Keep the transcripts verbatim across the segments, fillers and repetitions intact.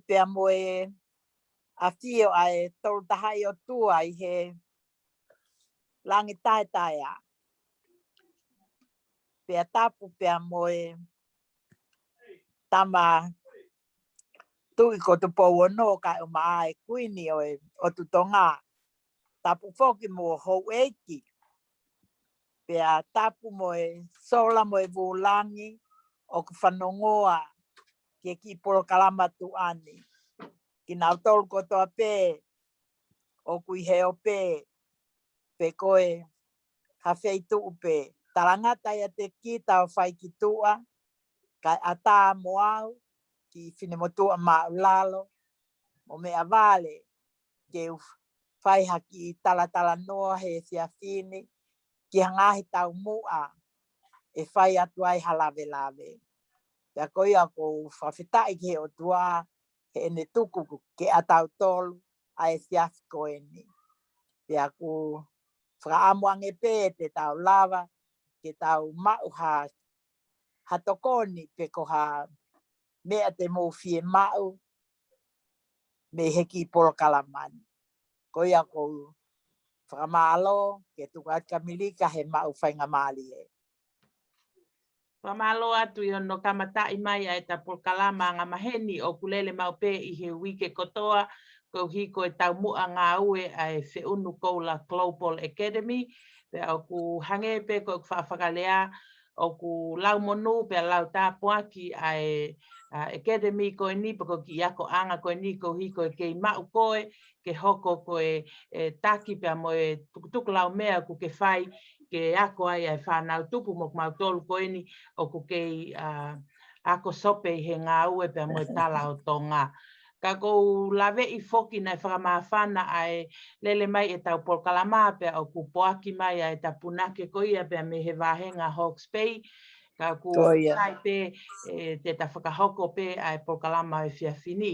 pea mo e ʻafio ʻa e Tolu Tahaʻi ʻOtua ʻi he langi taʻetaʻeʻaonga. Pea tapu pea mo e Tama Tuʻi ko Tupou Ono kae ʻumaʻā e Kuini ʻo e ʻOtu Tonga. Tapu foki mo houʻeiki. Pea tapu mo e sola mo e vūlangi ʻoku fanongoa ki he kiʻi polokalama tuʻa ni. Kinautolu kotoa pē ʻoku ʻi he ope pe ko e ha feituʻu pē. Talangata ʻiate kita ʻo fai ki tuʻa, kae ʻatā mo au, kiʻi finemotuʻa māʻulalo, mo meʻa vale, ke u fai ha kiʻi talatalanoa he efiafi ni, ki ha ngaahi taumuʻa ʻe fai atu ai ha lavelave. Pea ko ia ʻoku ou fakafetaʻi ki he ʻOtua, heʻene tuku ke ʻatautolu ʻa e efiafi ko eni. Pea ʻoku fakaʻamu ange pē te tau lava, ke tau maʻu ha, ha tokoni pe ko ha meʻa te mou fiemaʻu, mei he kiʻi polokalama ni. Ko ia ʻoku ou fakamālō, ke tuku atu kia Milika he maʻu faingamālie. Fakamālō atu ʻi hono kamataʻi mai ʻa ʻeta polokalama angamaheni ʻoku lele maʻu pē ʻi he uike kotoa, koeʻuhi ko e taumuʻa ngāue ʻa e Feʻunu Koula Global Academy, pea ʻoku hangē pē ko ʻeku faʻa fakalea, ʻoku lau monū pea lau tāpuaki ʻa e, ʻa e Academy ko eni pe ko e kiʻi akoʻanga ko eni koeʻuhi ko e kei maʻu koe, ke hoko ko e, e taki pea mo e tukutuku laumea ʻoku ke fai, ke ako ai ʻa e fānau tupu mo kimautolu ko eni ʻoku kei, ʻa, ako sope ʻi he ngāue pea mo e tala ʻo Tonga. Ka ʻoku ou laveʻi foki naʻe fakamāfana ʻa e lele mai ʻetau polokalama pea ʻoku poaki mai ʻa ʻeta punake ko ia pea mei he vāhenga Hawke's Bay. Ka ʻoku Ko ia. ʻikai pē, ʻe, te ta fakahoko pē ʻa e polokalama ʻo e efiafi ni.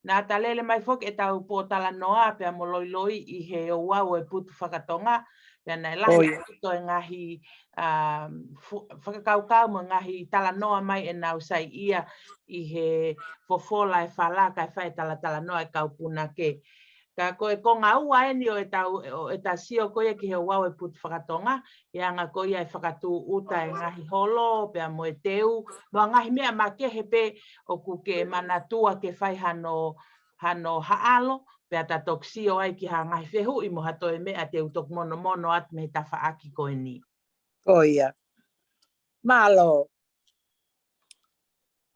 Naʻa ta lele mai foki ʻetau pōtalanoa pea mo loiloi ʻi he ouau ʻo e putu fakatonga, pea naʻe lahi Ko ia. ʻaupito e ngaahi, ʻa, fu-, fakakaukau mo e ngaahi talanoa mai ʻenau saiʻia ʻi he fofola e fala kae fai e talatalanoa e kau punake. Ka ko e konga ua eni ʻo ʻetau, ʻo ʻeta sio ko ia ki he ouau ʻo e putu fakatonga, ʻi he anga ko ia e fakatūʻuta e ngaahi holo, pea mo e teu, mo e ngaahi meʻa makehe pē ʻoku ke manatua ke fai hano, hano haʻalo, pea ta toki sio ai ki ha ngaahi fehuʻi mo ha toe meʻa te u toki monomono atu mei he tafaʻaki ko eni. Ko ia. Mālō.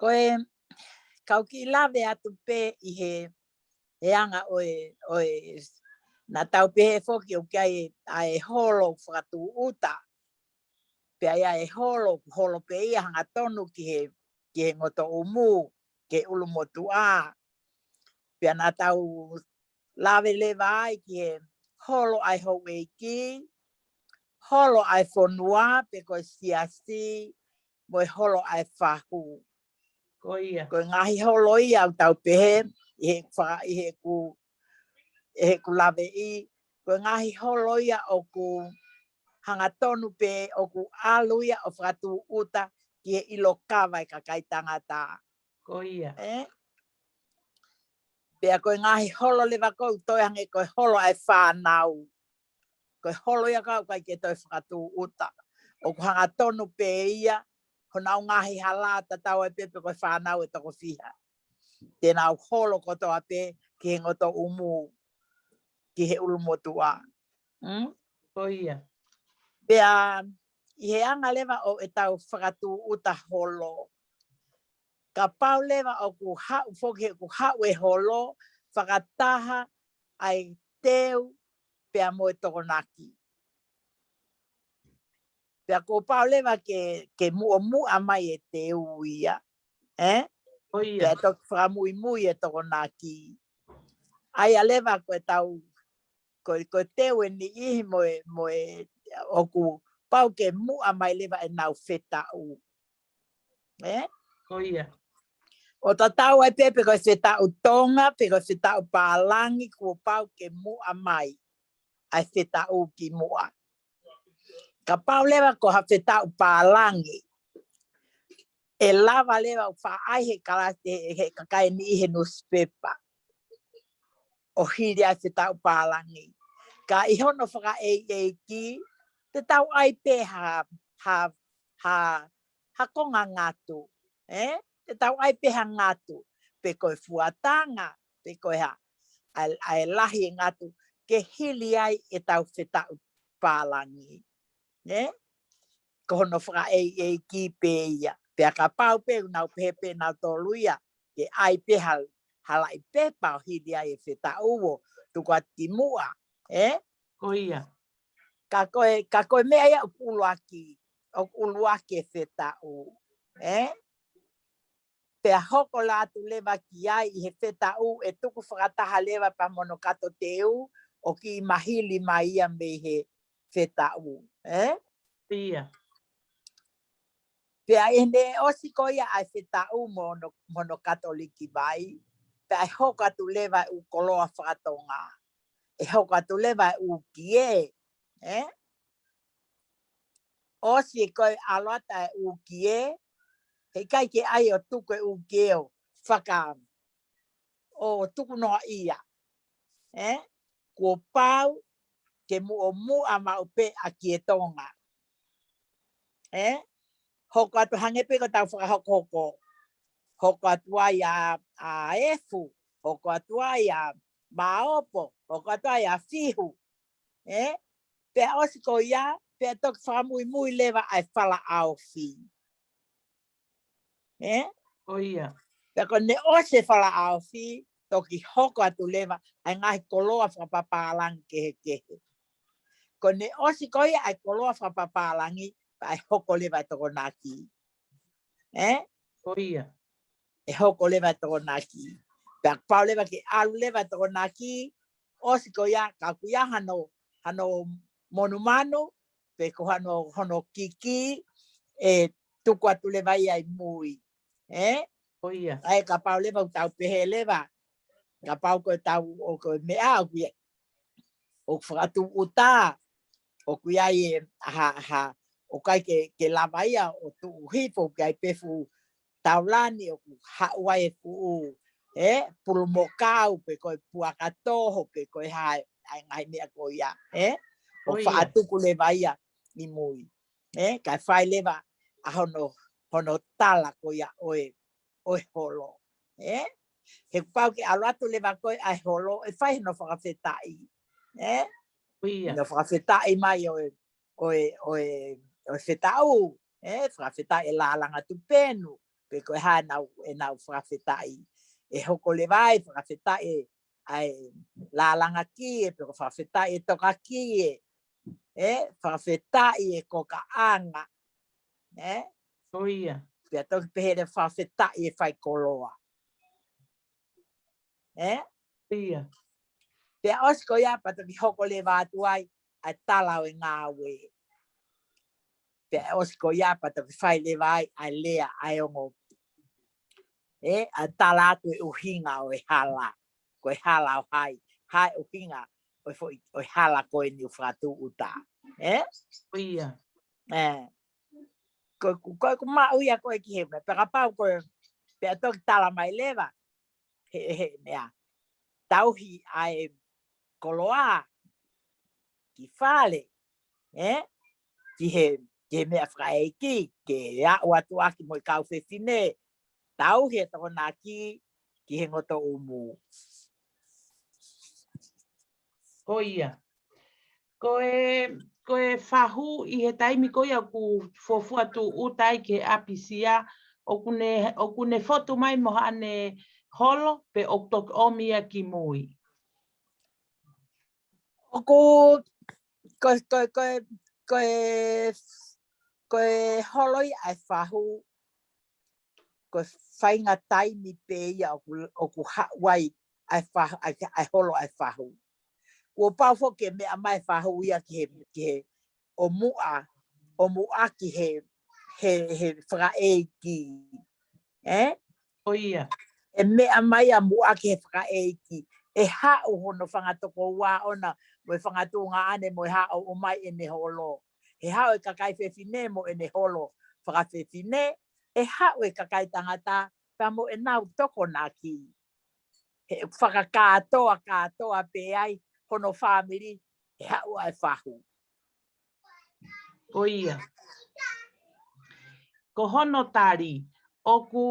Ko e, kau kiʻi lave atu pē ʻi he, he anga ʻo e, ʻo e, naʻa tau pehē foki ʻoku ʻi ai ʻa e holo fakatūʻuta. Pea ʻi ai e holo, holo pē ia hangatonu ki he, ki he ngotoʻumu, ki he ʻulumotuʻa. Pea naʻa tau lave leva ai ki he holo ʻa e houʻeiki, holo ʻa e fonua, pe ko e siasi, mo e holo ʻa e fahu. Ko ia. Ko e ngaahi holo ia ʻoku tau pehē, ʻi heʻeku fa-, ʻi heʻeku, ʻi heʻeku laveʻi, ko e ngaahi holo ia ʻoku hangatonu pē ʻoku ʻalu ia ʻo fakatūʻuta ki he ʻilo kava e kakai tangata. Ko ia. Ē? Pea ko e ngaahi holo leva ko ē ʻoku toe hangē ko e holo ʻa e fānau. Ko e holo ia ka ʻoku ʻikai ke toe fakatūʻuta. ʻOku hangatonu pē ia, honau ngaahi hala tatau ai pē pe ko e fānau ʻe toko fiha. Te nau holo kotoa pē ki he ngotoʻumu, ki he ʻulumotuʻa. Mm? Ko ia. Pea, ʻi he anga leva ʻo ʻetau fakatūʻuta holo. Kapau leva ʻoku haʻu foki, ʻoku haʻu e holo, fakataha ʻa e teu pea mo e tokonaki. Pea kuo pau leva ke, ke muʻomuʻa mai e teu ia, ē? Ko ia. Pea toki fakamuimui e tokonaki. ʻA ia leva ko ʻetau, ko, ko e teu ʻe niʻihi mo e, mo e ʻoku pau ke muʻa mai leva ʻenau fetaʻu. Ē? Ko ia. ʻO tatau ai pē pe ko e fetaʻu Tonga, pe ko e fetaʻu pālangi, kuo pau ke muʻa mai ʻa e fetaʻu ki muʻa. Kapau leva ko ha fetaʻu pālangi, ʻE lava leva ʻo faʻa ʻai he kalasi he, he kakai ni ʻi he nusipepa ʻo hili ai e fetaʻu pālangi. Ka ʻi hono fakaʻeiʻeiki, te tau ʻai pē ha, ha, ha, ha konga ngatu. Ē? Te tau ʻai pē ha ngatu. Pe ko e fuatanga, pe ko e hā. ʻA e, ʻa e lahi e ngatu, ke hili ai ʻetau fetaʻu pālangi. Ē? Ko hono fakaʻeiʻeiki pē ia. Pea kapau pē ʻoku nau pehē pē nautolu ia, ke ʻai pē ha, ha laʻi pepa ʻo hili ai e fetaʻu ʻo tuku atu ki muʻa. Ē? Ko ia. Ka ko e, ka ko e meʻa ia ʻoku ʻuluaki, ʻoku ʻuluaki e fetaʻu. Ē? Pea hoko leva atu leva ki ai ʻi he fetaʻu ʻe tuku fakataha leva pea mo hono kato teu ʻo kiʻi mahili mai ia mei he fetaʻu. Ē? Ia. Pea ʻi heʻene ʻosi ko ia ʻa e fetaʻu mo hono, mo hono kato likivai. Pea ʻe hoko atu leva e ʻū koloa fakatonga. ʻE hoko atu leva e ʻū kie. Ē? ʻOsi e ko e ʻalu atu e ʻū kie. He ʻikai ke ʻai ʻo tuku e ʻū kie ʻo faka ʻo tuku noa ia. Ē? Kuo pau ke muʻomuʻa maʻu pē ʻa Kie Tonga. Ē? Hoko atu hangē pē ko ʻetau fakahokohoko. Hoko atu ai ʻa, ʻa Efu, hoko atu ai ʻa Maopo, hoko atu ai ʻa Fihu. Ē? Pea ʻosi ko ia, pea toki fakamuimui leva ʻa e fala ʻaofi. Ē? Ko ia. Pea ko ʻene ʻosi e fala ʻaofi, toki hoko atu leva ʻa e ngaahi koloa fakapapālangi kehekehe. Ko ʻene ʻosi ko ia ʻa e koloa fakapapālangi, pea ʻe hoko leva e Tokonaki. Ē? Ko ia. ʻE hoko leva e Tokonaki. Pea pau leva ke ʻalu leva e Tokonaki, ʻosi ko ia, ka ʻoku ʻi ai hano, hano monumanu, pe ko hano, hono kiki, ʻe tuku atu leva ia ʻi mui. Ē? Ko ia. ʻA ia kapau leva ʻoku tau pehē leva, kapau ko ʻetau, ʻo ko e meʻa, ʻoku ʻi ai, ʻoku fakatūʻuta, ʻoku ʻi ai e, ha, ha, ʻoku ʻikai ke, ke lava ia ʻo tuʻu hifo, ʻoku ʻi ai pē fuʻu taulani ʻoku haʻu ai e fuʻu, ē, pulumokau, pe ko e puaka toho, pe ko e hā, ʻa e ngaahi meʻa ko ia, ē? ʻO Ko ia. fakatuku leva ia ʻi mui. Ē? Kae fai leva ʻa hono, hono tala ko ia ʻo e, ʻo e holo. Ē? He kuo pau ke ʻalu atu leva ko ē ʻa e holo, ʻe fai hono fakafetaʻi. Ē? Ko ia. Hono fakafetaʻi mai ʻo e, ʻo e, ʻo e, ʻo e fetaʻu, ē, fakafetaʻi e lālanga tupenu, pe ko e hā ʻenau, ʻenau fakafetaʻi. ʻE hoko leva ai, fakafetaʻi ʻa e lālanga kie, pe ko e fakafetaʻi e toka kie, ē, fakafetaʻi e kokaʻanga, ē. Ko ia. Pea toki pehē leva fakafetaʻi e faikoloa. Ē? Ia. Pea ʻosi ko ia pea toki hoko leva atu ai ʻa e tala ʻo e ngāue. Pea ʻosi ko ia pea toki fai leva ai ʻa e lea ʻa e ongo. Ē, ʻa e tala atu e ʻuhinga ʻo e hala. Ko e hala ʻo hai. Hai ʻuhinga ʻo e foʻi, ʻo e hala ko eni ʻoku fakatūʻuta. Ē? Ia. Ē. Ko, ko, ko, ko maʻu ia ko ē ki he meʻa. Pea kapau ko e, pea toki tala mai leva. He, he, meʻa. Tauhi ʻa e koloa ki fale, ē? Ki he, ki he meʻa fakaʻeiki, ke aʻu atu ʻaki mo e kau fefine, tauhi e Tokonaki ki he ngotoʻumu. Ko ia. Ko e, ko e fahu ʻi he taimi ko ia ʻoku fuofua tūʻuta ai ki he ʻapisia, ʻoku ne, ʻoku ne fotu mai mo haʻane holo, pe ʻoku toki ʻomi ia ki mui. ʻOku, ko, ko, ko, ko e, ko e holo ia ʻa e fahu, ko e faʻahinga taimi pē ia ʻoku, ʻoku haʻu ai ʻa e fahu, ʻa e, ʻa e holo ʻa e fahu. Kuo pau foki ke meʻa mai e fahu ia ki he, ki he ʻomuʻa, ʻomuʻa ki he, he, he fakaʻeiki. Ē? Ko ia. ʻE meʻa mai ʻa muʻa ki he fakaʻeiki. ʻE haʻu hono fanga tokoua ʻona, mo e fanga tuongaʻane mo e haʻu ʻo ʻomai ʻene holo. ʻE haʻu e kakai fefine mo ʻene holo fakafefine, ʻe haʻu e kakai tangata pea mo ʻenau tokonaki. He fakakātoa, kātoa pē ai hono fāmili, ʻe haʻu ʻa e fahu. Ko ia. Ko hono tali, ʻoku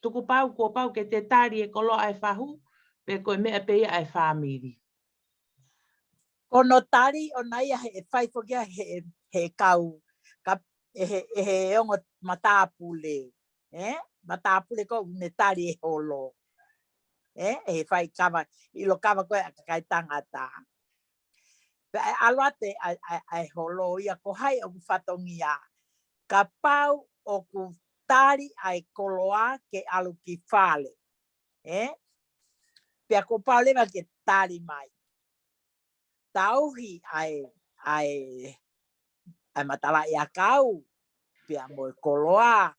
tukupau, kuo pau ke te tali e koloa ʻa e fahu, pe ko e meʻa pē ia ʻa e fāmili. Ko hono tali ʻona ia he fai foki ia he, he kau, ka, ʻe he, ʻe he ongo matāpule. ʻE? Matāpule ko ʻene tali e holo. ʻE? ʻE he fai kava, ʻilo kava ko ē ʻa e kakai tangata. Pea ʻe ʻalu atu ʻa, ʻa, ʻa e holo ia ko hai ʻoku fatongia. Kapau ʻoku tali ʻa e koloa ke ʻalu ki fale. ʻE? Pea kuo pau leva ke tali mai. Tauhi ʻa e, ʻa e, ʻa e matalaʻiʻakau, pea mo e koloa,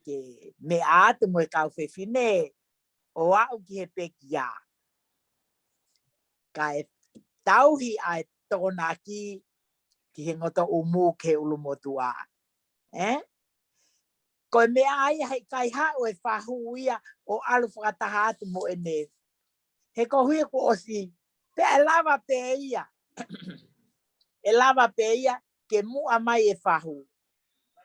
ke meʻa atu mo e kau fefine, ʻo aʻu ki he pekia. Kae tauhi ʻa e tokonaki ki he ngotoʻumu ki he ʻulumotuʻa. ʻE? Ko e meʻa ia he ʻikai haʻu e fahu ia ʻo ʻalu fakataha atu mo ʻene. He ko hui kuo ʻosi, pea ʻe lava pē ia. ʻE lava pē ia ke muʻa mai e fahu.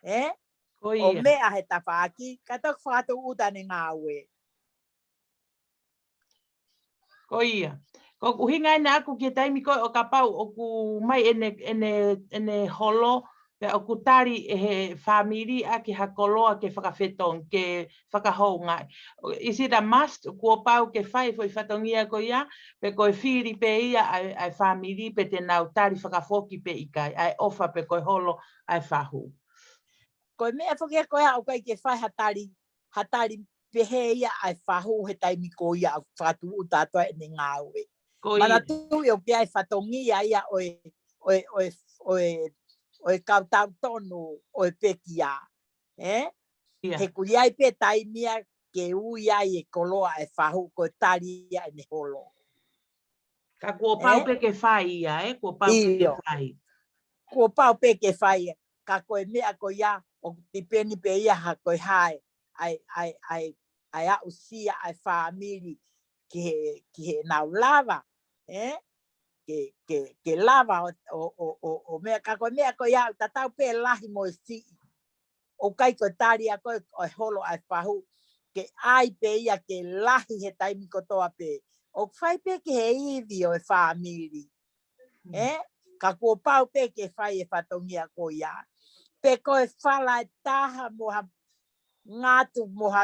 ʻE? Ko ʻO ia. Meʻa he tafaʻaki, kae toki fakatuʻuta ʻene ngāue. Ko ia. Ko ʻeku ʻuhinga ʻeni ʻaʻaku ki he taimi ko ē ʻo kapau ʻoku mai ʻene, ʻene, ʻene holo, pea ʻoku tali ʻe he fāmili ʻaki ha koloa ke fakafetongi, ke fakahoungaʻi. Is it a must? Kuo pau ke fai foʻi fatongia ko ia, pe ko e fili pē ia ʻa e, ʻa e fāmili pe te nau tali fakafoki pe ʻikai, ʻa e ʻofa pe ko e holo ʻa e fahu. Ko e meʻa foki ko ia ʻoku ʻikai ke fai ha tali, ha tali pehē ia ʻa e fahu he taimi ko ia ʻoku fakatuʻuta atu ai ʻene ngāue. Ko ia. Manatuʻi ʻoku ʻi ai e fatongia ia ʻo e, ʻo e, ʻo e, ʻo e, ʻo e kau tautonu ʻo e pekia. ʻE? Ia. He ʻoku ʻi ai pē taimi ia ke ui ai e koloa e fahu ko e tali ia ʻene holo. Ka kuo pau ʻE? pē ke fai ia, ʻe? Kuo pau pē ke ʻIo. fai. Kuo pau pē ke fai ia. Ka ko e meʻa ko ia, ʻoku tipeni pē ia ha ko e hā e, ʻa e, ʻa e, ʻa e, ʻa e aʻusia ʻa e fāmili ki he, ki heʻenau lava, ʻe? Ke, ke, ke lava ʻo, ʻo, ʻo, ʻo, ʻo meʻa, ka ko e meʻa ko ia, tatau pē lahi mo e siʻi. ʻOku ʻikai ko e tali ia ko ē ʻo e holo ʻa e fahu, ke ʻai pē ia ke lahi he taimi kotoa pē. ʻOku fai pē ki he ivi ʻo e fāmili. ʻE? Ka kuo pau pē ke fai e fatongia ko ia. Pe ko e fala ʻe taha mo ha ngatu mo ha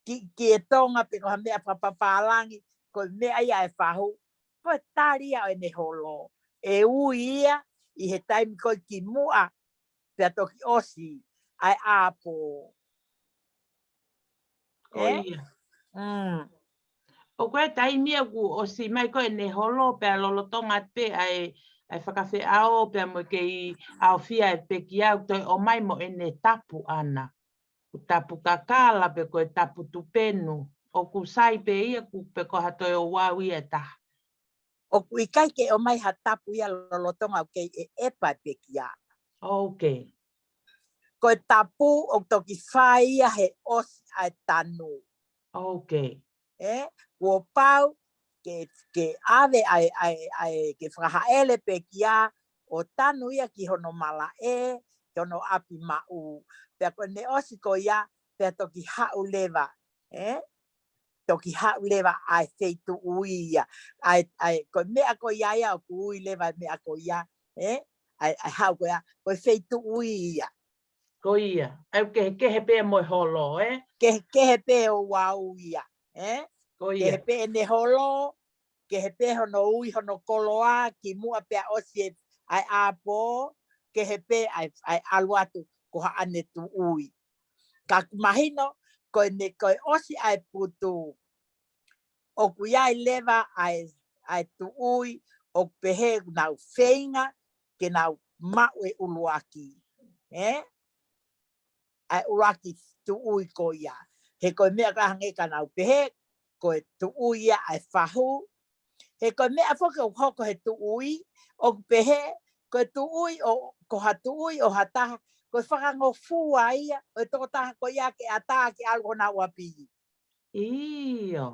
ki, ki e Tonga pe ko ha meʻa fakapapālangi, ko e meʻa ia e fahu. Ko e tali ia ʻo ʻene holo. ʻE ui ia ʻi he taimi ko ē ki muʻa, pea toki ʻosi ʻa e ʻāpō. Ko ʻE? ia. Mm. ʻOku ʻi ai e taimi ia ʻoku ʻosi mai ko ē ʻene holo pea lolotonga pē ʻa e, ʻa e fakafeʻao pea mo e kei ʻaofia e pekia ʻoku toe ʻomai mo ʻene tapu ʻana. Ko e tapu kakala pe ko e tapu tupenu. ʻOku sai pē ia ʻoku pe ko ha toe ouau ia ʻe taha. ʻOku ʻikai ke ʻomai ha tapu ia lolotonga ʻoku kei ʻeʻepa e pekia. Okay. Ko e tapu ʻoku toki fai ia he ʻosi ʻa e tanu. Okay. ʻE, kuo pau ke, ke ʻave ʻa e, ʻa e, ʻa e, ke fakahaʻele pekia ʻo tanu ia ki hono malaʻe, ki hono ʻapi maʻu. Pea ko ʻene ʻosi ko ia, pea toki haʻu leva, ʻe? Toki haʻu leva ʻa e feituʻu ia. ʻA e, ʻa e, ko e meʻa ko ia ia, ʻoku ui leva e meʻa ko ia, ʻe? ʻA e, ʻa e haʻu ko ia, ko e feituʻu ia. Ko ia. ʻA e kehekehe pē mo e holo, ʻe? Kehekehe pē ouau ia, ʻe? Ko ia. Kehe pē ʻene holo, kehe pē hono ui, hono koloa, ki muʻa pea ʻosi e, ʻa e ʻāpō, kehe pē ʻa e, ʻa e ʻalu atu ko haʻane tuʻui. Ka ʻoku mahino, ko ʻene, ko e ʻosi ʻa e putu, ʻoku ʻi ai leva ʻa e, ʻa e tuʻui, ʻoku pehē ʻoku nau feinga, ke nau maʻu e ʻuluaki. ʻE? ʻA e ʻuluaki tuʻui ko ia. He ko e meʻa ka hangē ka nau pehē, ko e tuʻui ia ʻa e fahu. He ko e meʻa foki ʻoku hoko he tuʻui, ʻoku pehē, ko e tuʻui ʻo, ko ha tuʻui ʻo ha taha, ko e fakangofua ia ʻo e tokotaha ko ia ke ʻatā ke ʻalu honau ʻapi. ʻIo.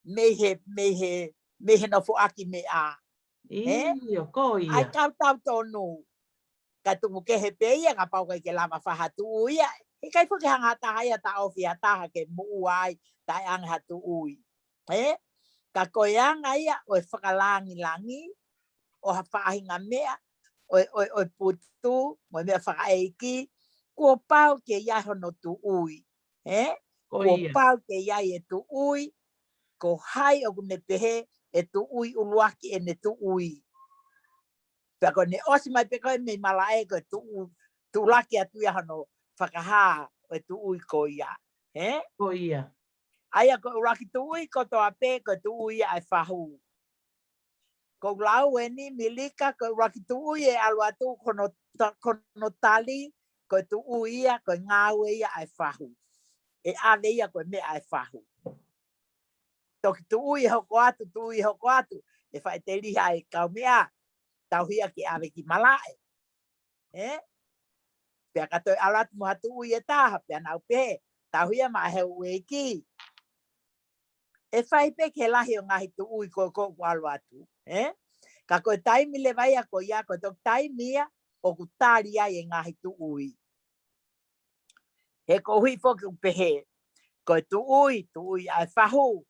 Mei he, mei he, mei he nofoʻaki meʻa. ʻIo, ko ia. ʻAi kau tau tonu. Ka tuku kehe pē ia, kapau ʻoku ʻikai ke lava fai ha tuʻu ia. ʻIkai foki hanga ha taha ia taʻofi ha taha ke muʻua ai, taʻeʻaonga ha tuʻui. Ē? Ka ko e anga ia ʻo e fakalāngilangi, ʻo ha faʻahinga meʻa, ʻo e, ʻo e, ʻo e putu, mo e meʻa fakaʻeiki, kuo pau ke ʻi ai hono tuʻui. Ē? Kuo pau ke ʻi ai e tuʻui, ko hai ʻoku ne pehē ʻe tuʻui ʻuluaki ʻene tuʻui. Pea ko ʻene ʻosi mai pē ko ē mei malaʻe ko e tuʻu, tuʻulaki atu ia hono fakahā ʻo e tuʻui ko ia. Ē? Ko ia. ʻA ia ko e ʻuluaki tuʻui kotoa pē ko e tuʻui ia ʻa e fahu. Ko e lau eni Milika ko e ʻuluaki tuʻui ʻe ʻalu atu ko hono ta-, ko hono tali ko e tuʻui ia ko e ngāue ia ʻa e fahu. ʻE ʻave ia ko e meʻa ʻa e fahu. Toki tuʻui ʻe hoko atu, tuʻui ʻe hoko atu, ʻe faʻiteliha ʻa e kau meʻa, tauhi ia ke ʻave ki malaʻe. Ē? Pea ka toe ʻalu atu mo ha tuʻui ʻe taha, pea nau pehē, tauhi ia maʻa e houʻeiki. ʻE fai pē ke lahi ʻo e ngaahi tuʻui ko ē ʻoku ʻalu atu. Ē? Ka ko e taimi leva ia ko ia, ko e toki taimi ia, ʻoku tali ai e ngaahi tuʻui. He koeʻuhi foki ʻoku pehē, ko e tuʻui, tuʻui ʻa e fahu.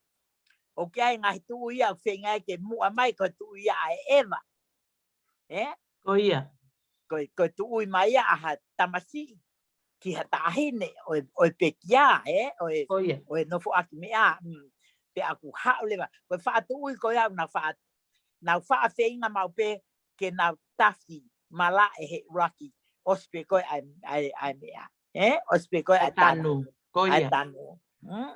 ʻOku ʻi ai e ngaahi tuʻui ia, ʻoku feinga ke muʻa mai, ko e tuʻui ia ʻa e ʻeva. Ē? Ko ia. Ko e, ko e tuʻui mai ia ʻa ha tamasiʻi ki ha taʻahine, ʻo e, ʻo e pekia, ē? ʻO e, ko ia. ʻO e nofoʻaki meʻa. Mm. Pea ʻoku haʻu leva. Ko e faʻa tuʻui ko ia, nau faʻa, nau faʻa feinga maʻu pē, ke nau tafi malaʻe he ʻuluaki, ʻosi pē ko ē ʻa e, ʻa e, ʻa e meʻa. Ē? ʻOsi pē ko ē ʻa e tanu. Ko ia. ʻA e tanu. Mm?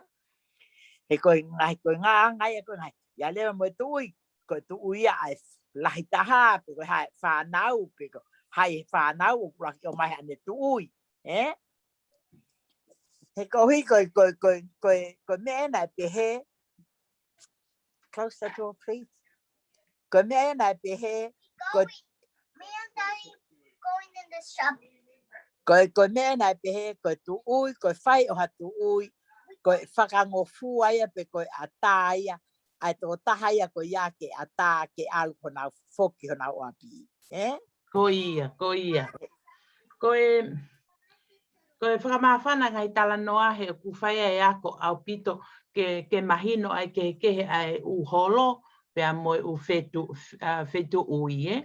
He ko e ngaahi, ko e ngaahi, ngaahi, ko e ngaahi. ʻI ai leva mo e tuʻui, ko e tuʻui ia ʻa e lahi taha, pe ko e hā e fānau, pe ko hai e fānau, ʻoku ʻuluaki ʻomai haʻane tuʻui. Ē? He koeʻuhi, ko e, ko e, ko e, ko e, ko e meʻa ena ʻe pehē, close the door, please. Ko e meʻa ena ʻe pehē, ko e, ko e, ko e meʻa ena ʻe pehē, ko e tuʻui, ko e fai ʻo ha tuʻui, ko e fakangofua ia pe ko e ʻatā ia, ʻa e tokotaha ia ko ia ke ʻatā ke ʻalu ko honau foki honau ʻapi. Ē? Ko ia, ko ia. Ko e, ko e fakamāfana ngaahi talanoa he ʻoku fai ai ako ʻaupito ke, ke mahino ai kehekehe ʻa e ʻū holo, pea mo e ʻū fetu-, ʻa, fetuʻui, ē?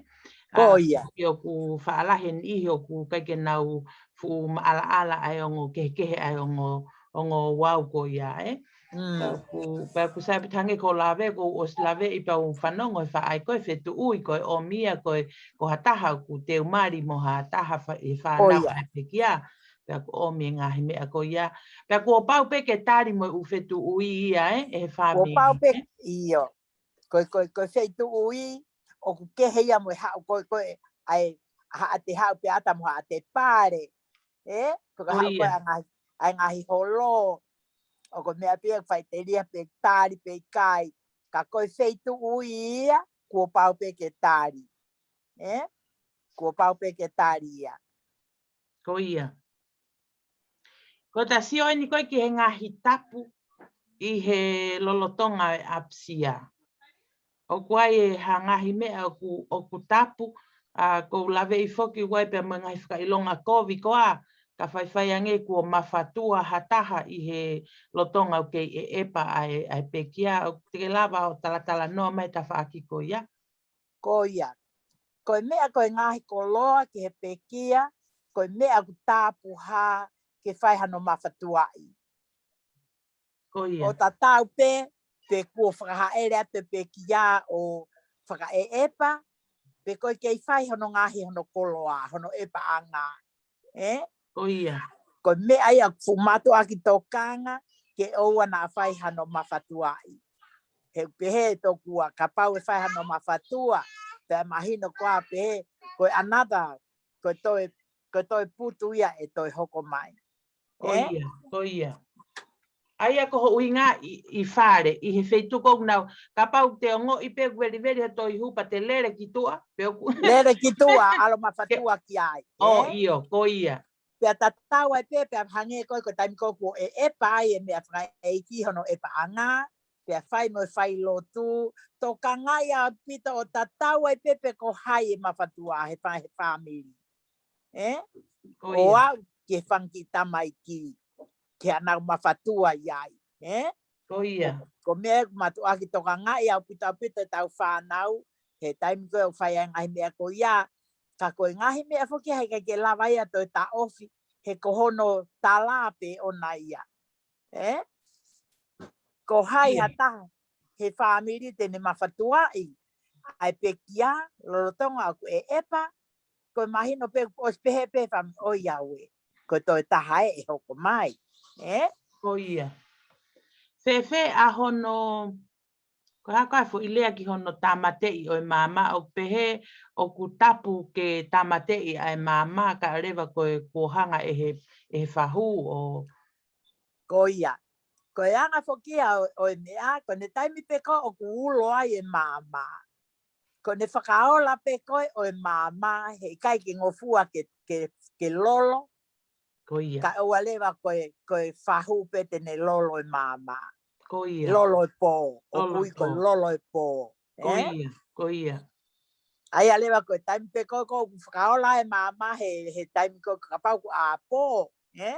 Ko ia. Ke ʻoku faʻalahi e niʻihi ʻoku ʻikai ke nau fuʻu maʻalaʻala ʻa e ongo kehekehe ʻa e ongo, ongo ouau ko ia, ē? Mm. Pea ʻoku, pea ʻoku sai pē tangi ko lave, ko ʻosi lave ʻi pau fanongo he faʻahi ko e fetuʻui, ko e ʻomi ia, ko e, ko ha taha ʻoku teumali mo ha taha fa-, ʻe fānau ʻa e pekia. Pea ʻoku ʻomi e ngaahi meʻa ko ia. Pea kuo pau pē ke tali mo e ʻū fetuʻui ia, ē, ʻe he fāmili. Kuo pau pē, ē? ʻIo. Ko e, ko e, ko e feituʻui, ʻoku kehe ia mo e haʻu ko e, ko e, ʻa e, haʻate haʻu pē ʻata mo haʻate pale. Ē? Ko e haʻu ko e ʻa e ngaahi, ʻa e ngaahi holo. ʻOku meʻa pē ia faʻiteliha pe tali pe ʻikai. Ka ko e feituʻui ia, kuo pau pē ke tali. Ē? Kuo pau pē ke tali ia. Ko ia. Ko ʻeta sio eni ko ē ki he ngaahi tapu ʻi he lolotonga e ʻapisia. ʻOku ʻi ai e ha ngaahi meʻa ʻoku, ʻoku tapu, ʻa, ʻoku ou laveʻi foki ʻoku ʻi ai pea mo e ngaahi fakaʻilonga kovi ko ā, ka faifai ange kuo mafatua ha taha ʻi he lolotonga ʻoku kei ʻeʻepa ʻa e, ʻa e pekia, ʻoku te ke lava ʻo talatalanoa mai tafaʻaki ko ia. Ko ia. Ko e meʻa ko e ngaahi koloa ki he pekia, ko e meʻa ʻoku tapuhā ke fai hano mafatuaʻi. Ko ia. ʻO tatau pē, pe kuo fakahaʻele atu e pekia ʻo fakaʻeʻepa, pe ko e kei fai hono ngaahi hono koloa, hono ʻepaʻanga. Ē? Ko ia. Ko e meʻa ia ʻoku fuʻu mātuʻaki tokanga, ke ʻoua naʻa fai hano mafatuaʻi. He ʻoku pehē tokua, kapau ʻe fai hano mafatua, pea mahino ko ā pehē, ko e another, ko e toe, ko e toe putu ia ʻe toe hoko mai. Ko ia, ko ia. ʻA ia ko hoʻo ʻuhinga ʻi, ʻi fale, ʻi he feituʻu ʻoku nau, kapau te ongoʻi pē ʻoku veliveli he toe hupa te lele ki tuʻa, pe ʻoku lele ki tuʻa, ʻalu mafatua ki ai. ʻO, ʻio, ko ia. pea tatau ai pē, pea hangē ko ē ko e taimi ko ē kuo ʻeʻepa ai e meʻa fakaʻeiki hono ʻepaʻanga, pea fai mo e fai lotu, tokangaʻi ʻaupito ʻo tatau ai pē pe ko hai e mafatua he fā-, he fāmili. Ē? ʻO aʻu ki he fanga kiʻi tamaiki, ke ʻanau mafatua ʻi ai. Ē? Ko ia. Ko, ko e meʻa ʻoku mātuʻaki tokangaʻi ʻaupito ʻaupito ʻetau fānau, he taimi ko ē ʻoku fai ai e ngaahi meʻa ko ia, ka ko e ngaahi meʻa foki ia he ʻikai ke lava ia toe taʻofi, he ko hono tala pē ʻona ia. Ē? Ko hai ha taha he fāmili te ne mafatuaʻi ʻa e pekia, lolotonga ʻoku ʻeʻepa, ko e mahino pē ʻosi pehē pē fāmili ʻo ia ue. Ko e toe taha ē ʻe hoko mai. Ē? Ko ia. Fēfē ʻa hono, ko e hā ko ā e foʻi lea ki hono tāmateʻi ʻo e maama, ʻoku pehē ʻoku tapu ke tāmateʻi ʻa e maama kae ʻoua leva ko e kuo hanga ʻe he, ʻe he fahu ʻo Ko ia. Ko e anga foki ia ʻo, ʻo e meʻa, ko ʻene taimi pē ko ē ʻoku ulo ai e maama. Ko ʻene fakaola pē ko ē ʻo e maama, he ʻikai ke ngofua ke, ke, ke lolo. Ko ia. Kae ʻoua leva ko e, ko e fahu pē te ne lolo e maama. Ko ia. Lolo e pō. ʻOku ui ko e lolo e pō. Ko ia, ko ia. ʻA ia leva ko e taimi pē ko ē ʻoku fakaola e maama he, he taimi ko ē kapau ʻoku ʻā pō, ē?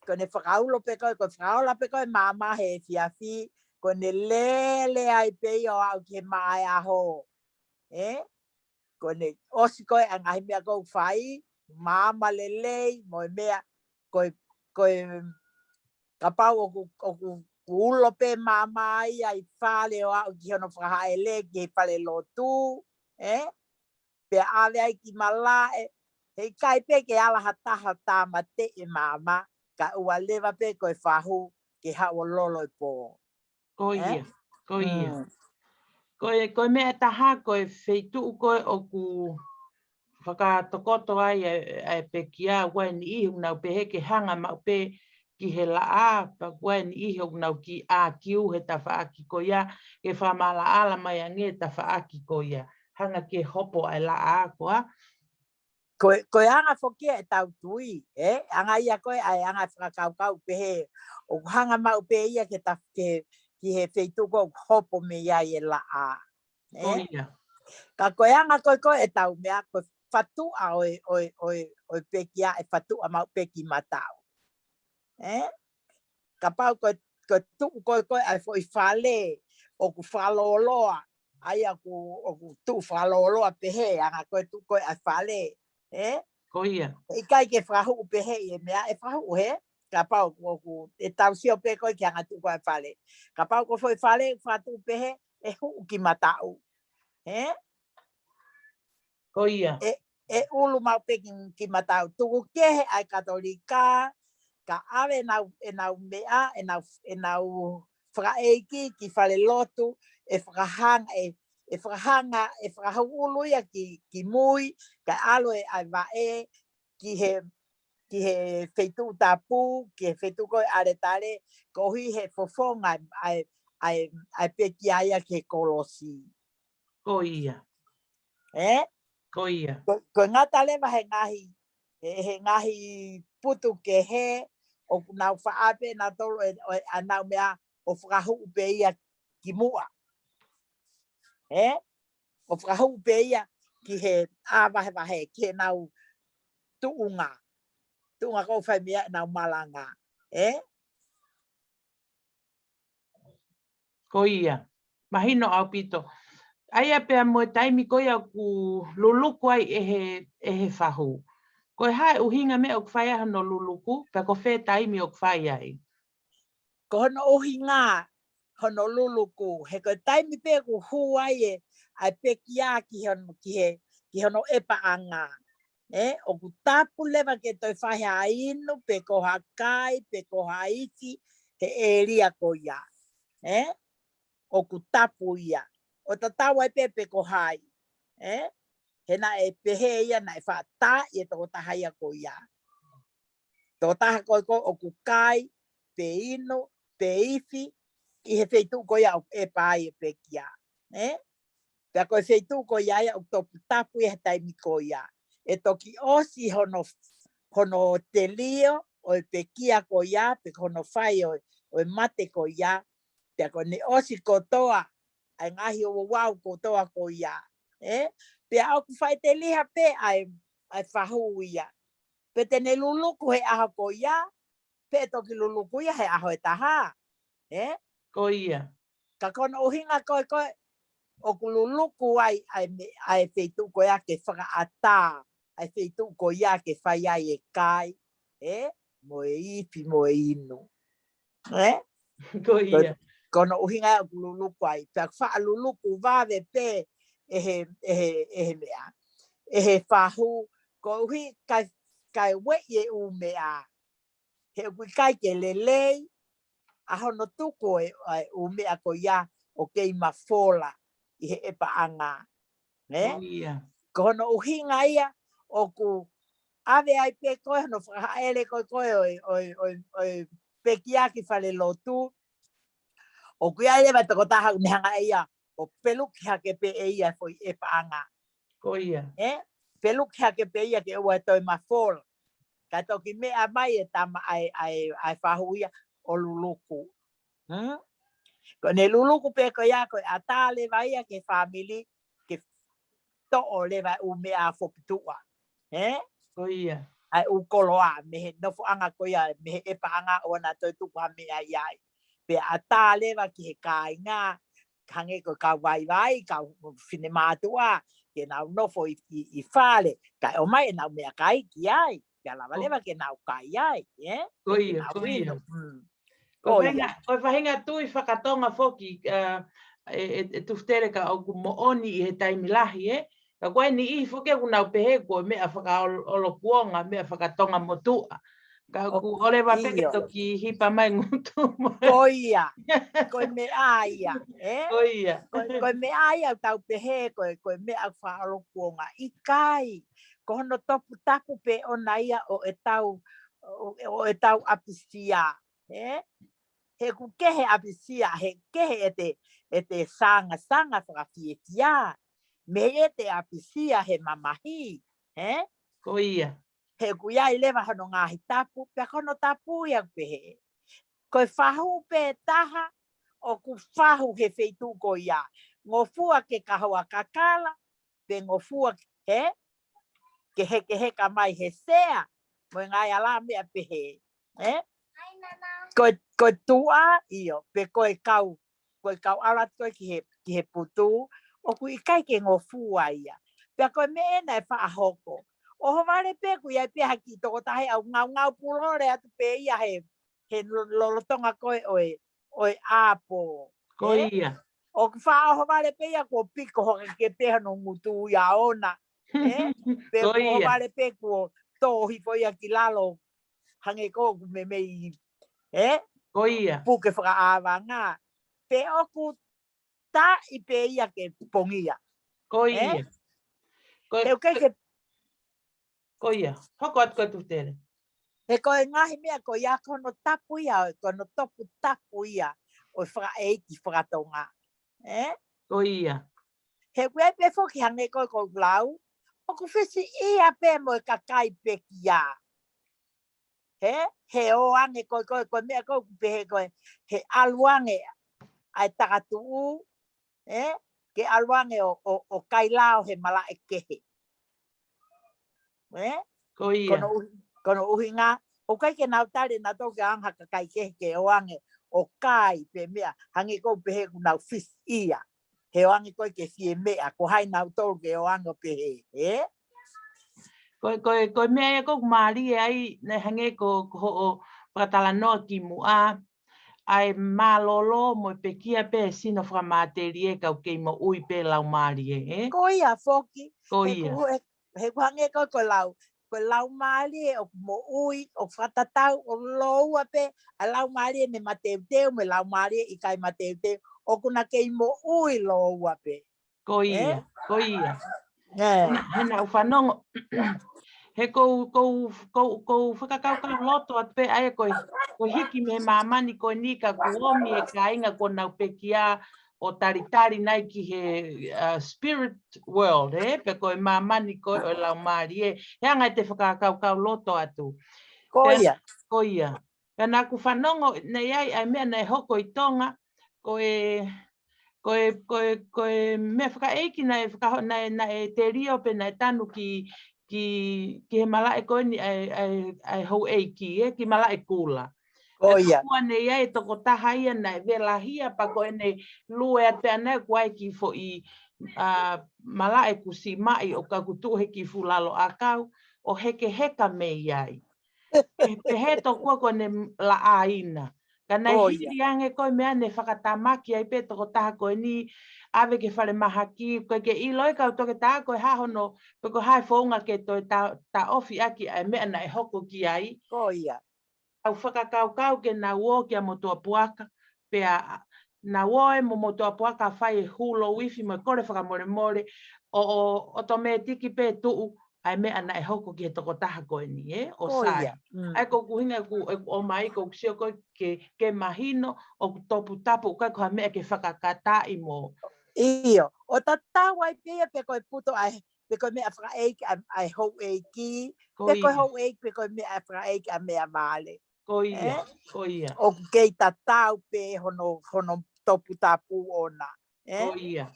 Ko ʻene fakaulo pē ko ē, ko e fakaola pē ko ē e maama he efiafi, ko ʻene lele ai pē ia ʻo aʻu ki he maʻa e ʻaho. Ē? Ko ʻene ʻosi ko ē ʻa e ngaahi meʻa ʻoku fai, maama lelei, mo e meʻa, ko e, ko e, kapau ʻoku, ʻoku ulo pē maama ia ʻi fale ʻo aʻu ki hono fakahaʻele ki he fale lotu, ē? Pea ʻave ai ki malaʻe, he ʻikai pē ke ala ha taha tāmateʻi e maama, kae ʻoua leva pē ko e fahu ke haʻu ʻo lolo e pō. Ko ia, ko ia. Ko e, ko e meʻa ʻe taha, ko e feituʻu ko ē ʻoku fakatokoto ai ʻa e, ʻa e pekia, ʻoku ʻi ai e niʻihi ʻoku nau pehē ke hanga maʻu pē ki he laʻā, pea ʻoku ʻi ai e niʻihi ʻoku nau kiʻi ʻākiu he tafaʻaki ko ia, ke fakamaʻalaʻala mai ange e tafaʻaki ko ia. Hanga ke hopo ʻa e laʻā ko ā. Ko e, ko e anga foki ia ʻetau tui, ē? Anga ia ko ē, ʻa e anga fakakaukau pehē, ʻoku hanga maʻu pē ia ke ta-, ke, ki he feituʻu ko ē ʻoku hopo mei ai e laʻā. Ē? Ko ia. Ka ko e anga ko ē ko ē ʻetau meʻa, ko e fatuʻa ʻo e, ʻo e, ʻo e, ʻo e pekia ʻe fatuʻa maʻu pē ki mataʻu. Ē? Kapau ko e, ko e tuʻu ko ē ko ē ʻa e foʻi fale, ʻoku fakalōloa, ʻa ia ʻoku, ʻoku tuʻu fakalōloa pehē, anga ko e tuʻu ko ē ʻa e fale, ē? Ko ia. ʻIkai ke fakahuʻu pehē ʻi he meʻa, ʻe fakahuʻu hē, kapau ʻoku, ʻoku, ʻe tau sio pē ko ē ki he anga tuʻu ko ē ʻa e fale. Kapau ko e foʻi fale, fakatuʻu pehē, ʻe huʻu ki mataʻu. Ē? Ko ia. ʻE, ʻe ʻulu maʻu pē ki, ki mataʻu. Tuku kehe ʻa e Katolika, ka ʻave ʻenau, ʻenau meʻa, ʻenau, ʻenau fakaʻeiki ki fale lotu, ʻe fakahanga, ʻe, ʻe fakahanga, ʻe fakahuʻulu ia ki, ki mui, kae ʻalu e ʻa e vaʻe, ki he, ki he feituʻu tapu, ki he feituʻu ko ē ʻaletale, koeʻuhi he fofonga ʻa e, ʻa e, ʻa e pekia ia ki he kolosi. Ko ia. Ē? Ko ia. Ko, ko e ngata leva he ngaahi, he, he ngaahi putu kehe, ʻoku nau faʻa pē nautolu e, ʻo e, ʻa ʻenau meʻa ʻo fakahuʻu pē ia ki muʻa. Ē? ʻO fakahuʻu pē ia ki he ʻā vahevahe, ki heʻenau tuʻunga. Tuʻunga ko ē ʻoku fai mei ai ʻenau malanga. Ē? Ko ia. Mahino ʻaupito. ʻA ia pea mo e taimi ko ia ʻoku luluku ai ʻe he, ʻe he fahu. Ko e hā e ʻuhinga meʻa ʻoku fai ai hono luluku, pea ko fē taimi ʻoku fai ai? Ko hono ʻuhinga, hono luluku, he ko e taimi pē ʻoku hū ai e, ʻa e pekia ki hono, ki he, ki hono ʻepaʻanga. Ē, ʻoku tapu leva ke toe fai ha inu, pe ko ha kai, pe ko ha ifi, he ʻēlia ko ia. Ē, ʻoku tapu ia. ʻO tatau ai pē pe ko hai. Ē, he naʻe pehē ia naʻe faʻa taaʻi e tokotaha ia ko ia. Tokotaha ko ē ko ē ʻoku kai, pe inu, pe ifi, ʻi he feituʻu ko ia ʻoku ʻepa ai e pekia. Ē? Pea ko e feituʻu ko ia ia ʻoku toki tapu ia he taimi ko ia. ʻE toki ʻosi hono, hono telio ʻo e pekia ko ia, pe ko hono fai ʻo, ʻo e mate ko ia, pea ko ʻene ʻosi kotoa ʻa e ngaahi ouau kotoa ko ia. Ē? Pea ʻoku faʻiteliha pē ʻa e, ʻa e fahu ia. Pe te ne luluku he ʻaho ko ia, pe toki luluku ia he ʻaho ʻe taha. Ē? Ko ia. Ka ko hono ʻuhinga ko ē ko ē, ʻoku luluku ai ʻa e me-, ʻa e feituʻu ko ia ke fakaʻatā, ʻa e feituʻu ko ia ke fai ai e kai, ē? Mo e ifi, mo e inu. Ē? Ko ia. Ko hono ʻuhinga ia ʻoku luluku ai. Pea faʻa luluku vave pē ʻe he, ʻe he, ʻe he meʻa. ʻE he fahu, koeʻuhi kae, kae ueʻi e ʻū meʻa. He ʻoku ʻikai ke lelei ʻa hono tuku e, e ʻū meʻa ko ia ʻo kei mafola ʻi he ʻepaʻanga. Nē? Ko ia. Ko hono ʻuhinga ia ʻoku ʻave ai pē ko ē hono fakahaʻele ko ē ko ē ʻo e, ʻo e, ʻo e, ʻo e pekia ki falelotu. ʻOku ʻi ai leva e tokotaha ʻoku ne hanga ʻe ia ʻo peluki hake pē ʻe ia e foʻi ʻepaʻanga. Ko ia. Ē? Peluki hake pē ia ke ʻoua ʻe toe mafola. Ka toki meʻa mai e tama ʻa e, ʻa e, ʻa e fahu ia ʻo luluku. Hmm? Ko ʻene luluku pē ko ia ko e ʻatā leva ia ki he fāmili ke toʻo leva e ʻū meʻa foputuʻa. Ē? Ko ia. ʻA e ʻū koloa, mei he nofoʻanga ko ia, mei he ʻepaʻanga ʻoua naʻa toe tuku ha meʻa ʻi ai. Pea ʻatā leva ki he kāinga, hangē ko e kau vaivai, kau finemātuʻa, ke nau nofo ʻi, ʻi, ʻi fale, kae ʻomai ʻenau meʻakai ki ai, pea lava leva ke nau kai ai, ē? Ko ia, ko ia. Mm. Ko e faʻahinga, ko e faʻahinga tui fakatonga foki, ā, ʻe, ʻe, ʻe Tufutele ka ʻoku moʻoni ʻi he taimi lahi, ē? Ka ko e niʻihi foki ʻoku nau pehē ko e meʻa fakaʻolokuonga, meʻa fakatonga motuʻa. Ka ʻoku ʻoleva pē ke toki hipa mai ngutu mai. Ko ia. Ko e meʻa ia, ē? Ko ia. Ko, ko e meʻa ia ʻoku tau pehē, ko e, ko e meʻa fakaʻolokuonga. ʻIkai. Ko hono toputapu pē ʻona ia ʻo ʻetau, ʻo, ʻo ʻetau ʻapisia, ē? He ʻoku kehe ʻapisia, he kehe ʻete, ʻete sangasanga fakafiefia. Mei heʻete ʻapisia he mamahi, ē? Ko ia. He ʻoku ʻi ai leva hono ngaahi tapu, pea ko hono tapu ia ʻoku pehē. Ko e fahu pē taha, ʻoku fahu he feituʻu ko ia. Ngofua ke kahoa kakala, pe ngofua, ē? Ke hekeheka mai he sea, mo e ngaahi ala meʻa pehē, ē? Ko e, ko e tuʻa, ʻio, pe ko e kau, ko e kau ʻalu atu ko ē ki he, ki he putu, ʻoku ʻikai ke ngofua ia. Pea ko e meʻa ena ʻe faʻa hoko. ʻOhovale pē ʻoku ʻi ai pē ha kiʻi tokotaha ʻoku ngaungaupulole atu pē ia he, he lo-, lolotonga ko ē ʻo e, ʻo e ʻapo. Ko ia. ʻOku faʻa ʻohovale pē ia kuo piko hake pē hono ngutu ia ʻona. Ē? Pe ʻohovale pē kuo tō hifo ia ki lalo. Hangē ko ʻoku meimei, ē? Ko ia. Puke fakaʻāvanga. Pe ʻoku taʻi pē ia ke pongia. Ko ia. Ko e, he ʻoku ʻikai ke Ko ia, hoko atu ko e Tufutele. He ko e ngaahi meʻa ko ia ko hono tapu ia, ko hono toputapu ia ʻo e fakaʻeiki fakatonga. Ē? Ko ia. He ʻoku ʻi ai pē foki hangē ko e ʻoku lau, ʻoku fisi ia pē mo e kakai pekia. He, he ō ange ko e, ko e, ko e meʻa ko ē ʻoku pehē ko e, he ʻalu ange ʻa e takatuʻu, ē? Ke ʻalu ange ʻo, ʻo, ʻo kai lao he malaʻe kehe. Ē? Ko ia. Ko hono ʻuhi-, ko hono ʻuhinga, ʻoku ʻikai ke nau tali nautolu ke ʻaonga ha kakai kehe ke ō ange ʻo kai pe meʻa, hangē ko ē ʻoku pehē ʻoku nau fisi ia. He ō ange ko ē ke fie meʻa, ko hai nautolu ke ō ange ʻo pehē, ē? Ko e, ko e, ko e meʻa ia ʻoku mālie ai, naʻe hangē ko, ko hoʻo fakatalanoa kimuʻa, ʻa e mālōlō mo e pekia pē sino fakamatelie ka ʻoku kei moʻui pē laumālie, ē? Ko ia foki. Ko ia. He ʻoku, he, he ʻoku hangē ko e, ko e lau, ko e laumālie ʻoku moʻui, ʻoku fakatatau ʻo lōua pē, ʻa e laumālie ne mateuteu, mo e laumālie ʻikai mateuteu, ʻoku na kei moʻui lōua pē. Ko ia, ko ia. He naʻa ku fanongo. He ʻoku ou, ʻoku ou, ʻoku ou, ʻoku ou fakakaukau loto atu pē ʻa ia ko e, ko e hiki mei he māmani ko eni ka kuo ʻomi e kāinga kuo nau pekia, ʻo talitali nai ki he, uh, spirit world, ē? Pe ko e māmani ko ē ʻo e laumālie, ē? He anga ʻete fakakaukau loto atu. Ko ia. Ko ia. Pea naʻa ku fanongo, naʻe ʻi ai ʻa e meʻa naʻe hoko ʻi Tonga, ko e, ko e, ko e, ko e meʻa fakaʻeiki naʻe fakaho-, naʻe, naʻe telio pe naʻe tanu ki, ki, ki he malaʻe ko eni ʻa e, ʻa e, ʻa e houʻeiki, ē, ki Malaʻekula. Ko Pea ia. kapau naʻe ʻi ai e tokotaha ia naʻe velahia pea ko ʻene lue atu pē ʻana ʻoku ʻi ai e kiʻi foʻi, a, malaʻe kuo simaʻi ʻoku ʻikai ke tuʻu he kiʻi fuʻu lalo ʻakau, ʻo hekeheka mei ai. Pehē tokua ko ʻene laʻaina. Ka naʻe Ko ia. Hili ange ko e meʻa naʻe fakatamaki ai pē tokotaha ko eni, ʻave ki falemahaki, ʻikai ke ʻilo ʻe he kau toketā ko e hā hono, pe ko e hā e founga ke toe ta-, taʻofi ʻaki ʻa e meʻa naʻe hoko ki ai. Ko ia. Au fakakaukau ke nau ō kia Motuʻa Puaka, pea nau ō ē mo Motuʻa Puaka fai e hulu ifi mo e kole fakamolemole, ʻo, ʻo, ʻotomētiki pē tuʻu ʻa e meʻa naʻe hoko ki he tokotaha ko eni, ē, ʻo Ko sai. ia. Mm. ʻA ia ko ʻeku ʻuhinga ʻeku, ʻeku ʻomai ko ʻeku sio ko ē ke, ke mahino ʻoku toputapu, ʻikai ko ha meʻa ke fakakataʻi mo. ʻIo, ʻo tatau ai pē ia pe ko e puto ʻa e, pe ko e meʻa fakaʻeiki ʻa, ʻa e houʻeiki, Ko pe ko e ia, houʻeiki, pe ko e meʻa fakaʻeiki ʻa meʻavale. ko ia, Ē? ko ia. ʻOku kei tatau pē hono, hono toputapu ʻona. Ē? Ko ia.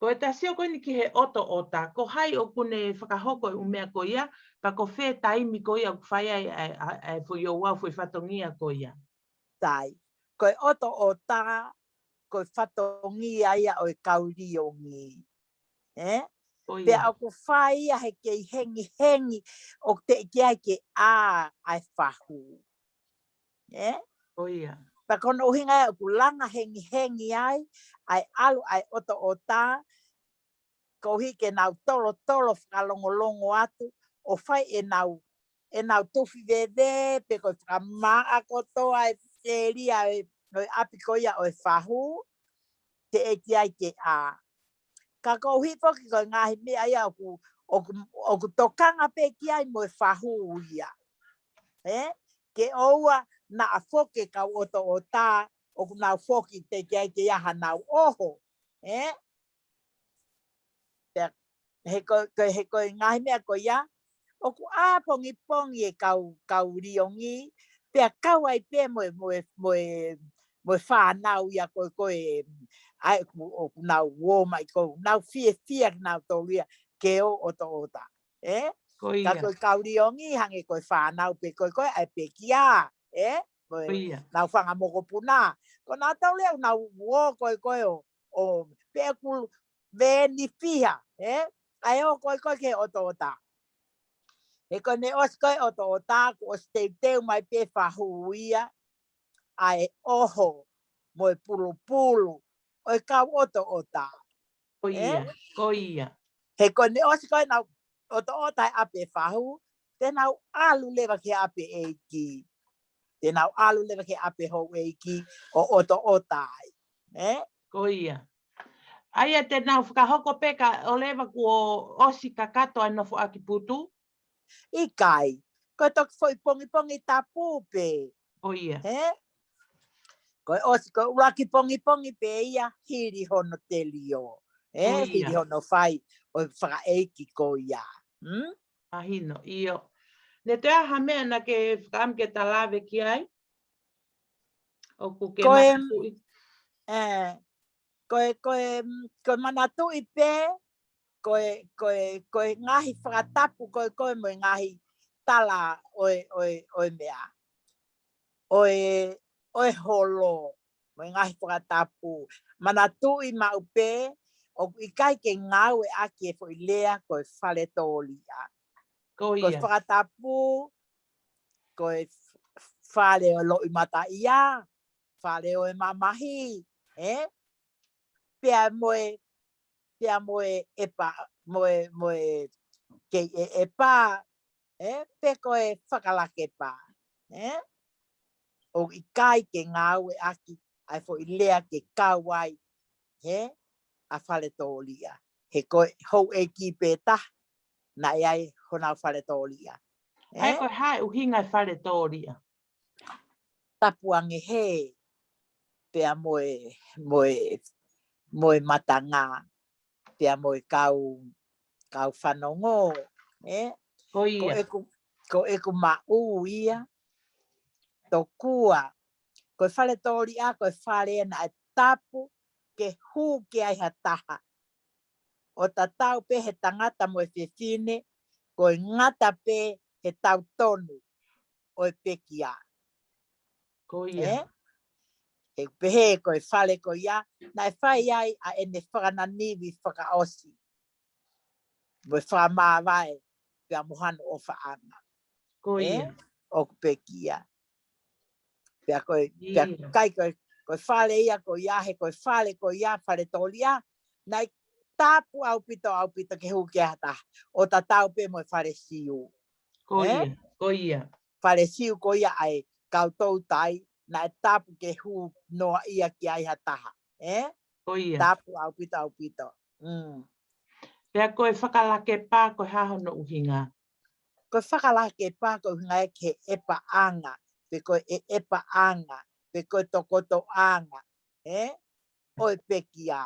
Ko ʻeta sio ko eni ki he ʻotoʻota, ko hai ʻoku ne fakahoko e ʻū meʻa ko ia, pea ko fē taimi ko ia ʻoku fai ai ʻa e, ʻa e, ʻa e foʻi ouau, foʻi fatongia ko ia. Tai. Ko e ʻotoʻota, ko e fatongia ia ʻo e kau liongi. Ē? Ko Pea ia, ʻoku fai ia he kei hengihengi ʻoku teʻeki ai ke ʻā ʻa e fahu. Ē? ko ia. Pea ko hono ʻuhinga ia ʻoku langa hengihengi ai, ʻa e ʻalu ʻa e ʻotoʻota, koeʻuhi ke nau tolotolo fakalongolongo atu, ʻo fai ʻenau, ʻenau tufi veve, pe ko e fakamaʻa kotoa e felia e, ʻo e ʻapi ko ia ʻo e fahu, teʻeki ai ke ʻā. Ka koeʻuhi foki ko e ngaahi meʻa ia ʻoku, ʻoku, ʻoku tokanga pē ki ai mo e fahu ia. Ē? Ke ʻoua naʻa foki e kau ʻotoʻota, ʻoku nau foki teʻeki ai ke ʻi ai hanau ʻoho. Ē? Pea, he ko, ko, he ko e ngaahi meʻa ko ia, ʻoku ʻā pongipongi e kau, kau liongi, pea kau ai pē mo e, mo e, mo e, mo e fānau ia ko e, ko e, ʻa ē ʻoku, ʻoku nau ō mai ko, nau fiefia ke nau tolu ia, ke ō ʻotoʻota. Ē? Ko Ka ia, ko e kau liongi hangē ko e fānau pē ko e, ko e ʻa e pekia, ē? Ko ko e, ia. nau fanga mokopuna. Ko nau tolu ia, nau ō ko e, ko e ʻo, ʻo, pe ʻoku veni fiha, ē? ʻA e ō ko e, ko e ki he ʻotoʻota. He ko ʻene ʻosi ko e ʻotoʻota, kuo ʻosi teuteu mai pē fahu ia, ʻa e ʻoho, mo e pulupulu, ʻo e kau ʻotoʻota. Ko Ē? ia, ko ia. He ko ʻene ʻosi ko ē nau ʻotoʻota he ʻapi fahu, te nau ʻalu leva ki he ʻapi ʻeiki. Te nau ʻalu leva ki he ʻapi houʻeiki, ʻo ʻotoʻota ai. Ē? Ko ia. ʻA ia te nau fakahoko pē ka ʻoleva kuo ʻosi kakato ʻa e nofoʻaki putu. ʻIkai. Ko e toki foʻi pongipongi tapu pē. Ko ia. Ē? Ko e ʻosi, ko e ʻuluaki pongipongi pē ia hili hono telio. Ē? Ko ia. Hili hono fai ʻo e fakaʻeiki ko ia. Hmm? Mahino, ʻio. Ne toe ʻi ai ha meʻa naʻa ke fakaʻamu ke ta lave ki ai? ʻOku ke Ko e, manatuʻi. ē, ko e, ko e, mm, ko e manatuʻi pē, ko e, ko e, ko e ngaahi fakatapu, ko e, ko e mo e ngaahi tala ʻo e, ʻo e, ʻo e meʻa. ʻO e, ʻo e holo, mo e ngaahi fakatapu. Manatuʻi maʻu pē, ʻoku ʻikai ke ngāueʻaki e foʻi lea ko e fale tōlia. Ko Ko e ia. fakatapu, ko e f-, fale ʻo e loʻimataʻia, fale ʻo e mamahi, ē? Pea mo e, pea mo e ʻepa, mo e, mo e kei ʻe, ʻepa, ē? Pe ko e fakalakepa, ē? ʻOku ʻikai ke ngāueʻaki ʻa e foʻi lea ke kau ai, ē? ʻA fale tōlia. He ko e houʻeiki pē taha, naʻe ʻi ai honau fale tōlia. ʻA ia Ē? ko e hā e ʻuhinga e fale tōlia? Tapu ange hē. pea mo e, mo e, mo e matanga, pea mo e kau, kau fanongo, ē? Ko ia. Ko ʻeku, ko ʻeku maʻu ia, tokua, ko e fale tōliʻa, ko e fale naʻe tapu ke hū ki ai ha taha. ʻO tatau pē he tangata mo e fefine, ko e ngata pē he tautonu ʻo e pekia. Ko ia. Ē? ʻE pehē ko e fale ko ia, naʻe fai ai ʻa ʻene fakananivi fakaʻosi. Mo e fakamāvae, pea mo hano ʻofaʻanga. Ko ia. ʻOku pekia. Pea ko e, pea kai ko e, ko e fale ia, ko ia, he ko e fale ko ia, fale tōliʻa. Naʻe tapu ʻaupito, ʻaupito ke hū ki ai ha taha. ʻO tatau pē mo e fale Siu. Ko ia, ko ia. Fale Siu ko ia ʻa e kau toutai, naʻe tapu ke hū noa ia ki ai ha taha. Ē? Ko ia. Tapu ʻaupito, ʻaupito. Mm. Pea ko e fakalakepa ko e hā hono ʻuhinga? Ko e fakalakepa ko e ʻuhinga ia ki he ʻepaʻanga, pe ko e ʻepaʻanga, pe ko e tokotoʻanga, ē? ʻO e pekia.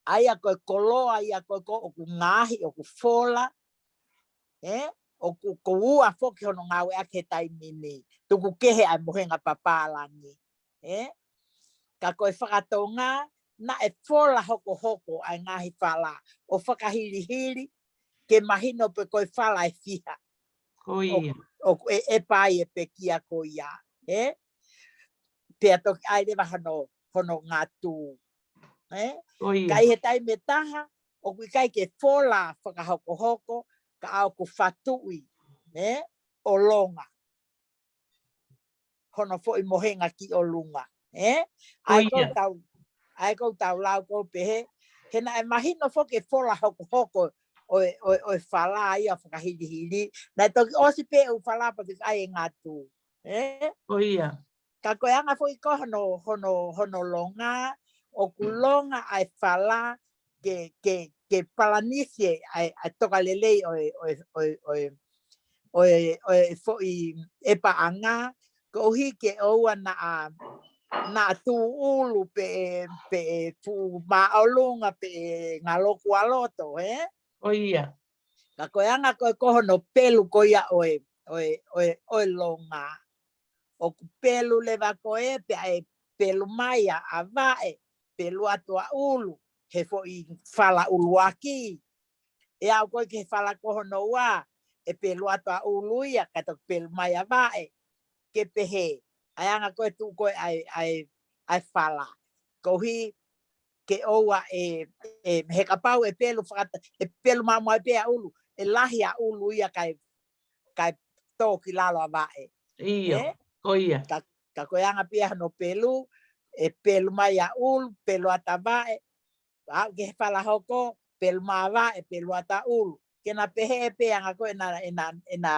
ʻA ia ko e koloa ia ko ē ko ē ʻoku ngaohi, ʻoku fola, ē? ʻOku, ʻoku ua foki hono ngāueʻaki he taimi ni. Tuku kehe ʻa e mohenga papālangi. Ē? Ka ko e fakatonga, naʻe fola hokohoko ʻa e ngaahi fala ʻo fakahilihili, ke mahino pe ko e fala ʻe fiha. Ko ia. ʻOku, ʻoku ʻe, ʻepa ai e pekia ko ia. Ē? Pea toki ʻai leva hono, hono ngatu. Ē? Ko ia. Ka ʻi he taimi ʻe taha, ʻoku ʻikai ke fola fakahokohoko, ka ʻoku fatuʻi, ē? ʻO longa. Hono foʻi mohenga ki ʻolunga. Ē? Ko ia. ʻA ia ko ʻetau, ʻa ia ko ʻetau lau ko ē pehē, he naʻe mahino foki e fola hokohoko ʻo e, ʻo e, ʻo e fala ia fakahilihili. Naʻe toki ʻosi pē ʻū fala pea toki ʻai e ngatu. Ē? Ko ia. Ka ko e anga foki ko ē hono, hono, hono longa, ʻoku longa ʻa e fala ke, ke, ke palanisi ʻa e, ʻa e tokalelei ʻo e, ʻo e, ʻo e, ʻo e, ʻo e, ʻo e foʻi ʻepaʻanga, koeʻuhi ke ʻoua naʻa, naʻa tūʻulu pe, pe fuʻu māʻolunga pe ngalo kualoto, ē? Ko ia. Ka ko e anga ko ē ko hono pelu ko ia ʻo e, ʻo e, ʻo e, ʻo e longa. ʻOku pelu leva ko ē, pea ʻe pelu mai ʻa, ʻa vaʻe, pelu atu ʻa ʻulu, he foʻi fala ʻuluaki. ʻE aʻu ko ē ki he fala ko hono ua, ʻe pelu atu ʻa ʻulu ia, ka toki pelu mai ʻa vaʻe. Ke pehē, ʻa e anga ko ē tuʻu ko ē ʻa e, ʻa e, ʻa e fala. Koeʻuhi ke ʻoua ʻe, ʻe, he kapau ʻe pelu fakata-, ʻe pelu maumau pē ʻa ʻulu, ʻe lahi ʻa ʻulu ia kae, kae tō ki lalo ʻa vaʻe. ʻIo, ē? Ko ia. Ka, ka ko e anga pē ia hono pelu, ʻe pelu mai ʻa ʻulu, pelu atu ʻa vaʻe, aʻu ki he fala hoko, pelu mai ʻa vaʻe, pelu atu ʻa ʻulu. Ke na pehē pē anga ko ē ʻena, ʻena, ʻena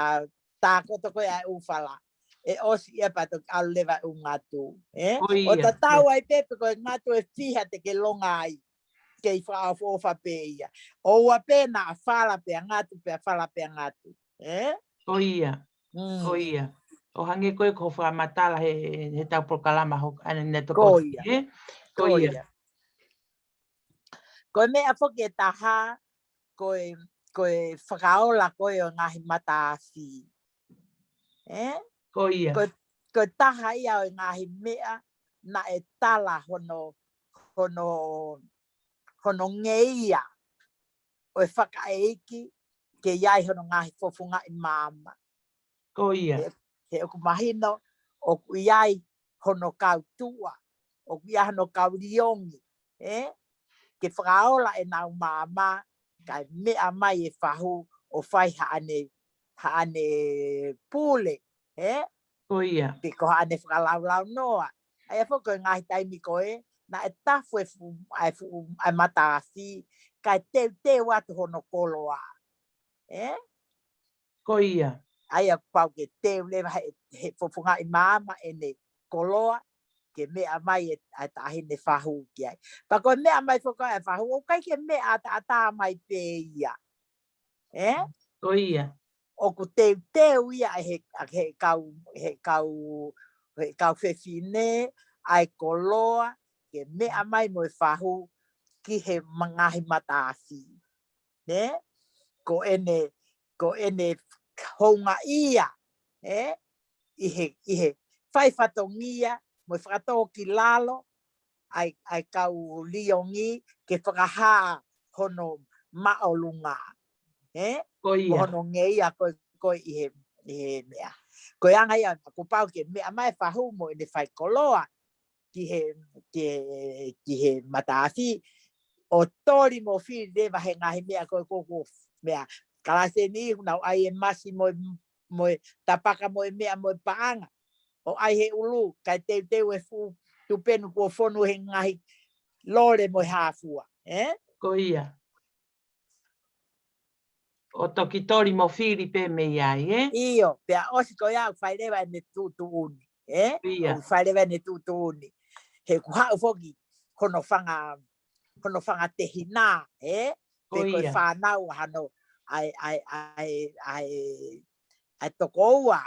tākoto ko ē ʻa e ʻū fala. ʻE ʻosi ia pea toki ʻalu leva e ʻū ngatu. Ē? Ko ia. ʻO tatau ai pē pe ko e ngatu ʻe fiha te ke longa ai. Kei fakaʻofoʻofa pē ia. ʻOua pē naʻa fala pea ngatu, pea fala pea ngatu. Ē? Ko ia. Mm. Ko ia. ʻO hangē ko ē ko hoʻo fakamatala he, he ʻetau polokalama hoko, ʻanenai toko. Ko ia. Ē? Ko ia. Ko e meʻa foki ʻe taha, ko e, ko e fakaola ko ē ʻo e ngaahi mataafi. Ē? Ko ia. Ko e, ko e taha ia ʻo e ngaahi meʻa naʻe tala hono, hono, hono ngeia ʻo e fakaʻeiki ke ʻi ai hono ngaahi fofongaʻi maama. Ko ia. He, he ʻoku mahino, ʻoku ʻi ai hono kau tuʻa, ʻoku ʻi ai hono kau liongi, ē? Ke fakaola ʻenau maama, kae meʻa mai e fahu ʻo fai haʻane, haʻane pule, ē? Ko ia. Pe ko haʻane fakalaulaunoa. ʻA ia foki ko e ngaahi taimi ko ē, naʻe tafu e fuʻu, ʻa e fuʻu, ʻa e mataafi, kae teuteu atu hono koloa. Ē? Ko ia. ʻA ia kuo pau ke teu leva he, he fofongaʻi maama ʻene koloa, ke meʻa mai e, ʻa e taʻahine fahu ki ai. Pea ko e meʻa mai foki ʻa e fahu, ʻoku ʻikai ke meʻa ʻataʻatā mai pē ia. Ē? Ko ia. ʻOku teuteu ia ʻe he, ʻa he kau, he kau, he kau fefine, ʻa e koloa ke meʻa mai mo e fahu ki he ngaahi matafi. Ne? Ko ʻene, ko ʻene houngaʻia, ē? ʻI he, ʻi he fai fatongia, mo e fakatō ki lalo, ʻa e, ʻa e kau liongi ke fakahā hono māʻolunga. Ē? Ko ia. Mo hono ngeia ko e, ko e ʻi he, ʻi he meʻa. Ko e anga ia, kuo pau ke meʻa mai fahu mo ʻene fai koloa ki he, ki he, ki he matafi, ʻo toli mo fili leva he ngaahi meʻa ko e ko ko meʻa. Kalasi ni, ʻoku nau ʻai e masi mo e, mo e tapaka mo e meʻa mo e paʻanga. ʻO ʻai he ʻulu, kae teuteu e fuʻu tupenu kuo fonu he ngaahi lole mo e hāfua. Ē? Ko ia. ʻO toki toli mo fili pē mei ai, ē? ʻIo, pea ʻosi ko ia ʻoku fai leva ʻene tuʻutuʻuni, ē? Ia. ʻOku fai leva ʻene tuʻutuʻuni. He ʻoku haʻu foki hono fanga, hono fanga tehina, ē? Ko ia. Pe ko e fānau hano, ʻa e, ʻa e, ʻa e, ʻa e, ʻa e tokoua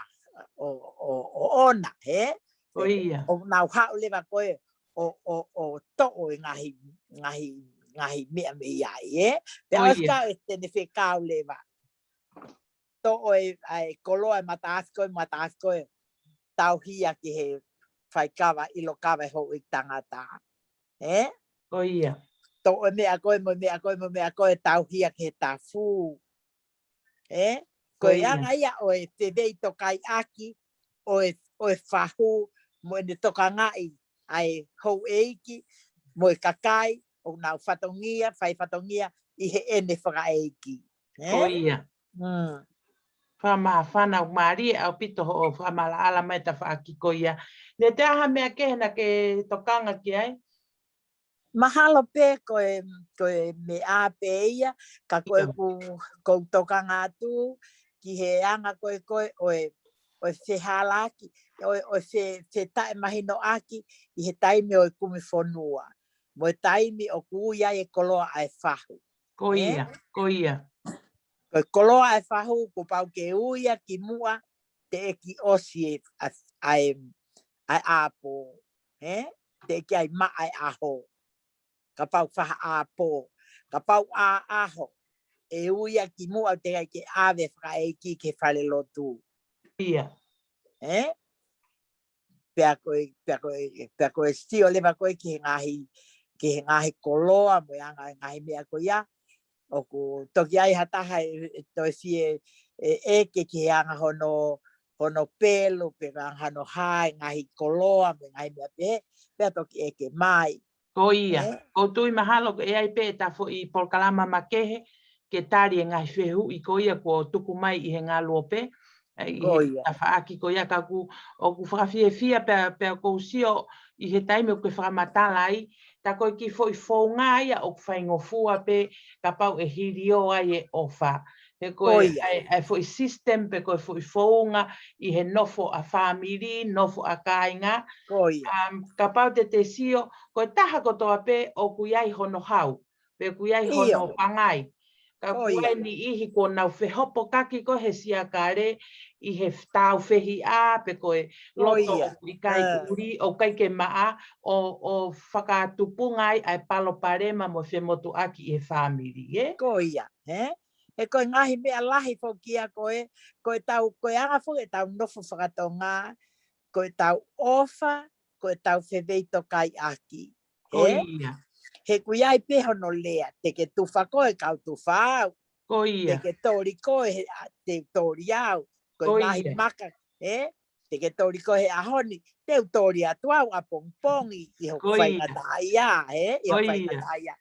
ʻo, ʻo, ʻo ʻona, ē? Ko ia. ʻO nau haʻu leva ko ē ʻo, ʻo, ʻo toʻo e ngaahi, ngaahi, ngaahi meʻa mei ai, ē? Pea ʻosi ia. Ka ʻe tene fekau leva. Toʻo e, ʻa e koloa e matafi ko e, matafi ko e tauhi ia ki he faikava ʻilo kava e houʻeiki tangata. Ē? Ko ia. Toʻo e meʻa ko e, mo e meʻa ko e, mo e meʻa ko e tauhi ia ki he tafu. Ē? Ko e anga ia ʻo e feveitokaiʻaki ʻo e, ʻo e fahu mo ʻene tokangaʻi ʻa e houʻeiki mo e kakai ʻoku nau fatongia, fai fatongia ʻi heʻene fakaʻeiki. Ē? Ko ia. Mm. Fakamāfana ʻo mālie ʻaupito hoʻo fakamaʻalaʻala mai tafaʻaki ko ia. Ne te aha meʻa kehe naʻa ke tokanga ki ai? Mahalo pē ko e, ko e meʻa pē ia, ka ko e ʻIo. ku, ko u tokanga atu ki he anga ko e, ko e, ʻo e, ʻo e fehālaaki, ʻo e, ʻo e fe, fetaʻemahinoʻaki ʻi he taimi ʻo e kumi fonua. Mo e taimi ʻoku ui ai e koloa ʻa e fahu. Ko Ē? ia, ko ia. Ko e koloa ʻa e fahu, kuo pau ke ui ia ki muʻa, teʻeki ʻosi e, ʻa, ʻa e, ʻa e ʻapo. Ē? Teʻeki ai maʻa e ʻaho. Kapau faʻa ʻapo. Kapau ʻa ʻaho. ʻE ui ia ki muʻa teʻeki ai ke ʻave fakaʻeiki ki he fale lotu. Ia. Ē? Pea ko e, pea ko e, pea ko e sio leva ko e ki he ngaahi, ki he ngaahi koloa mo e anga e ngaahi meʻa ko ia. ʻOku toki ai ha taha ʻe, ʻe toe fie ʻe, ʻeke ki he anga hono, hono pelu, pe ko e anga hono hā e ngaahi koloa mo e ngaahi meʻa pehē, pea toki ʻeke mai. Ko ia, Ē? ko u tui mahalo ʻe ʻi ai pē ʻeta foʻi polokalama makehe, ke tali e ngaahi fehuʻi ko ia kuo tuku mai ʻi he ngaluope, ʻi Ko he ia. tafaʻaki ko ia ka ʻoku, ʻoku fakafiefia pea, pea ko u sio ʻi he taimi ʻoku ke fakamatala ai, tā ko e kiʻi foʻi founga ia ʻoku faingofua pē kapau ʻe hilio ai e ʻofa. He ko Ko e, ia. ʻa e, ʻa e foʻi system pe ko e foʻi founga ʻi he nofo ʻa fāmili, nofo ʻa kāinga. Ko ia. Um, kapau te te sio, ko e taha kotoa pē ʻoku ʻi ai hono hau, pe ʻoku ʻi ai hono ʻIo. pangai. Ka Ko ʻoku ia. ʻi ai e niʻihi kuo nau fehopokaki ko e he siakale, ʻi he tāufehiʻa, pe ko e Ko loto ia. ʻoku ʻikai Ē. ʻuli, ʻoku ʻikai ke maʻa, ʻo, ʻo fakatupunga ai ʻa e palopalema mo e femotuʻaki ʻi he fāmili, ē? Ko ia, ē? He ko e ngaahi meʻa lahi foki ia ko e, ko e tau, ko e anga foki ʻetau nofo fakatonga, ko ʻetau ʻofa, ko ʻetau feveitokaiʻaki. Ko Ē? ia. He ʻoku ʻi ai pē hono lea, te ke tufa koe, ka u tufa au. Ko Te ia. ke toli koe, he, ʻa, te u toli au. Ko e Ko ngaahi ia. maka, ē? Te ke toli koe he ʻaho ni, te u toli atu au ʻapongipongi ʻi hoku Ko ia. faingataʻaʻia, ē? ʻI Ko hoku ia. faingataʻaʻia.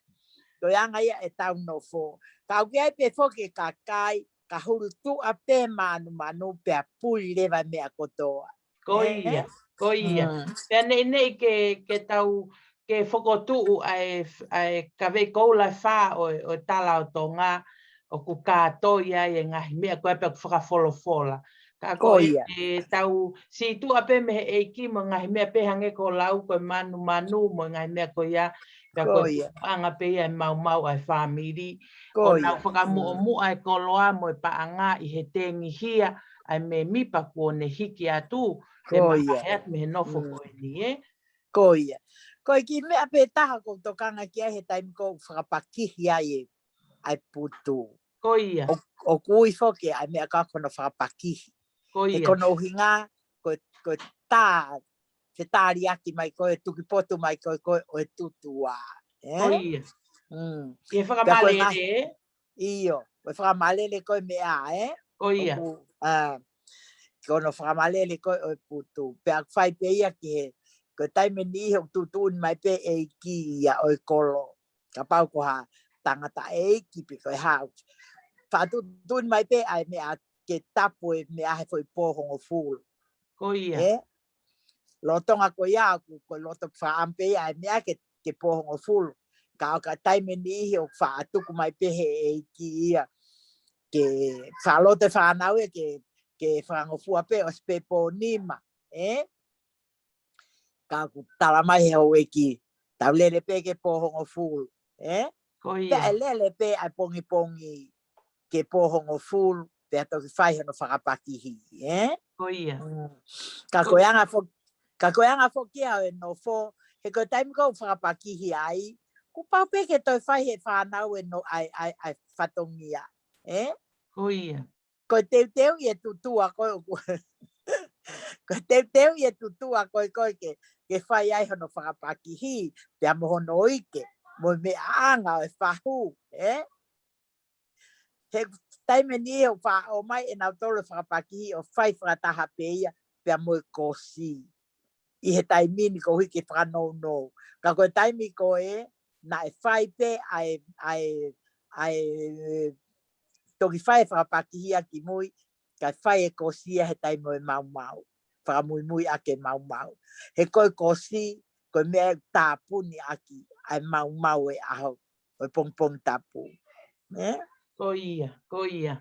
Ko e anga ia ʻetau nofo. Ka ʻoku ʻi ai pē foki e kakai, ka hulutuʻa pē mānumanu pea puli leva e meʻa kotoa. Ko Ē? ia, ko ia. Mm. Pea neʻineʻi ke, ke tau, ke fokotuʻu ʻa e, ʻa e kavei koula ʻe fā ʻo, ʻo e tala ʻo Tonga, ʻoku kātoi ai e ngaahi meʻa ko ē pea ʻoku fakafolofola. Ka Ko ko e, ia. ʻe tau sītuʻa pē mei he ʻEiki mo e ngaahi meʻa pē hangē ko e lau ko e mānumanu mo e ngaahi meʻa ko ia, pea Ko ko e ia. anga pē ia e maumau ʻa e fāmili. Ko ʻO nau ia. fakamuʻomuʻa Mm. e koloa mo e paʻanga ʻi he tengihia ʻa e mēmipa kuo ne hiki atu, ʻe Ko ia. mahae atu mei he nofo Mm. ko eni, ē? Ko ia. Ko e kiʻi meʻa pē taha ʻoku ou tokanga ki ai he taimi ʻoku ou fakapakihi ai e, ʻa e putu. Ko ia. ʻO, ʻoku ui foki ʻa e meʻa ko ē ko hono fakapakihi. Ko ia. He ko hono ʻuhinga, ko, ko e tā, fetaliaki mai ko ē, tuki potu mai ko ē, ko ē ʻo e tutua. Ē? Ko ia. Mm. Ke fakamalele. Pea ko e ngā- ʻIo, ko e fakamalele ko e meʻa, ē? Ko ia. ʻOku, ā, ko hono fakamalele ko ē ʻo e putu. Pea ʻoku fai pē ia ki he, ko e taimi ʻe niʻihi ʻoku tuʻutuʻuni mai pē ʻe he ʻeiki ia ʻo e kolo. Kapau ko ha tangataʻeiki pe ko e hā. Faʻa tuʻutuʻuni mai pē ʻa e meʻa ke tapu e meʻa he foʻi pō hongofulu. Ko ia. Ē? Lolotonga ko ia ʻoku, ko e loto fakaʻamu pē ia ʻa e meʻa ke, ke pō hongofulu. Ka ʻoku ʻi ai e taimi ʻe niʻihi ʻoku faʻa tuku mai pē he ʻeiki ia. Ke faʻa loto e fānau ia ke, ke fakangofua pē ʻosi pē pō nima. Ē? Ka ʻoku tala mai he houʻeiki, tau lele pē ke pō hongofulu. Ē? Ko ia. Pea ʻe lele pē ʻa e pongipongi ke pō hongofulu, pea toki fai hono fakapakihi, ē? Ko ia. Mm. Ka ko e anga fo-, ka ko e anga foki ia ʻo e nofo, he ko e taimi ʻoku ou fakapakihi ai, kuo pau pē ke toe fai he fānau e no-, ʻa e, ʻa e, ʻa e fatongia, ē? Ko ia. Ko e teuteu ʻi he tutua ko ē ʻoku, ko e teuteu ʻi he tutua ko ē ko ē ke, ke fai ai hono fakapakihi, pea mo hono ike, mo e meʻaʻanga ʻo e fahu, ē? He taimi ʻe niʻihi ʻoku faʻa ʻomai ʻe nautolu e fakapakihi ʻo fai fakataha pē ia pea mo e kosi. ʻI he taimi ni ko e hiki fakanounou. Ka ko e taimi ko ē, naʻe fai pē ʻa e, ʻa e, ʻa e, toki fai e fakapakihi ia ki mui, kae fai e kosi ia he taimi ʻo e maumau. Fakamuimui ʻaki e maumau. He ko e kosi, ko e meʻa ʻoku tāpuni ʻaki ʻa e maumau e ʻaho ʻo e pongipongi tapu. Ē? Ko ia, ko ia.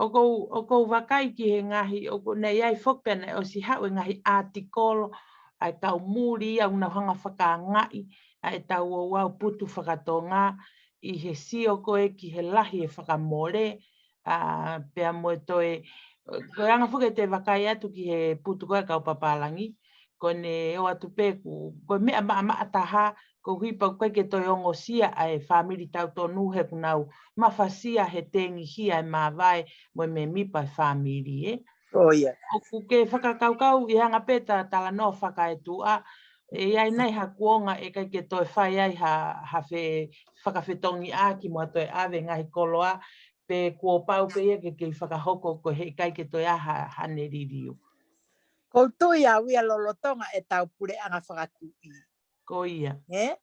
ʻOku ou, ʻoku ou vakai ki he ngaahi, ʻoku ne ʻi ai foki pea naʻe ʻosi haʻu e ngaahi ʻātikolo, ʻa e kau muli ia ʻoku nau hanga fakaangaʻi, ʻa e tau ouau putu fakatonga, ʻi he sio ko ē ki he lahi e fakamole, ā, pea mo e toe, ko e anga foki ʻete vakai atu ki he putu ko ē kau papālangi, ko ʻene ʻoatu pē ʻoku, ko e meʻa maʻamaʻa taha, ko e ʻuhi pau ʻoku ʻikai ke toe ongosia ʻa e fāmili tautonu he ʻoku nau mafasia he tengihia e māvae mo e mēmipa e fāmili, ē. Ko ia. ʻOku ke fakakaukau ʻi he anga pē ʻeta talanoa fakaetuʻa, ʻe ʻi ai nai ha kuonga ʻe ʻikai ke toe fai ai ha, ha fe-, fakafetongiʻaki mo ha toe ʻave ngaahi koloa, pe kuo pau pē ia ke kei fakahoko ko e heʻikai ke toe ʻi ai ha, haʻane liliu. ʻOku ou tui au ia lolotonga ʻetau puleʻanga fakatuʻi. Ko ia. Ē?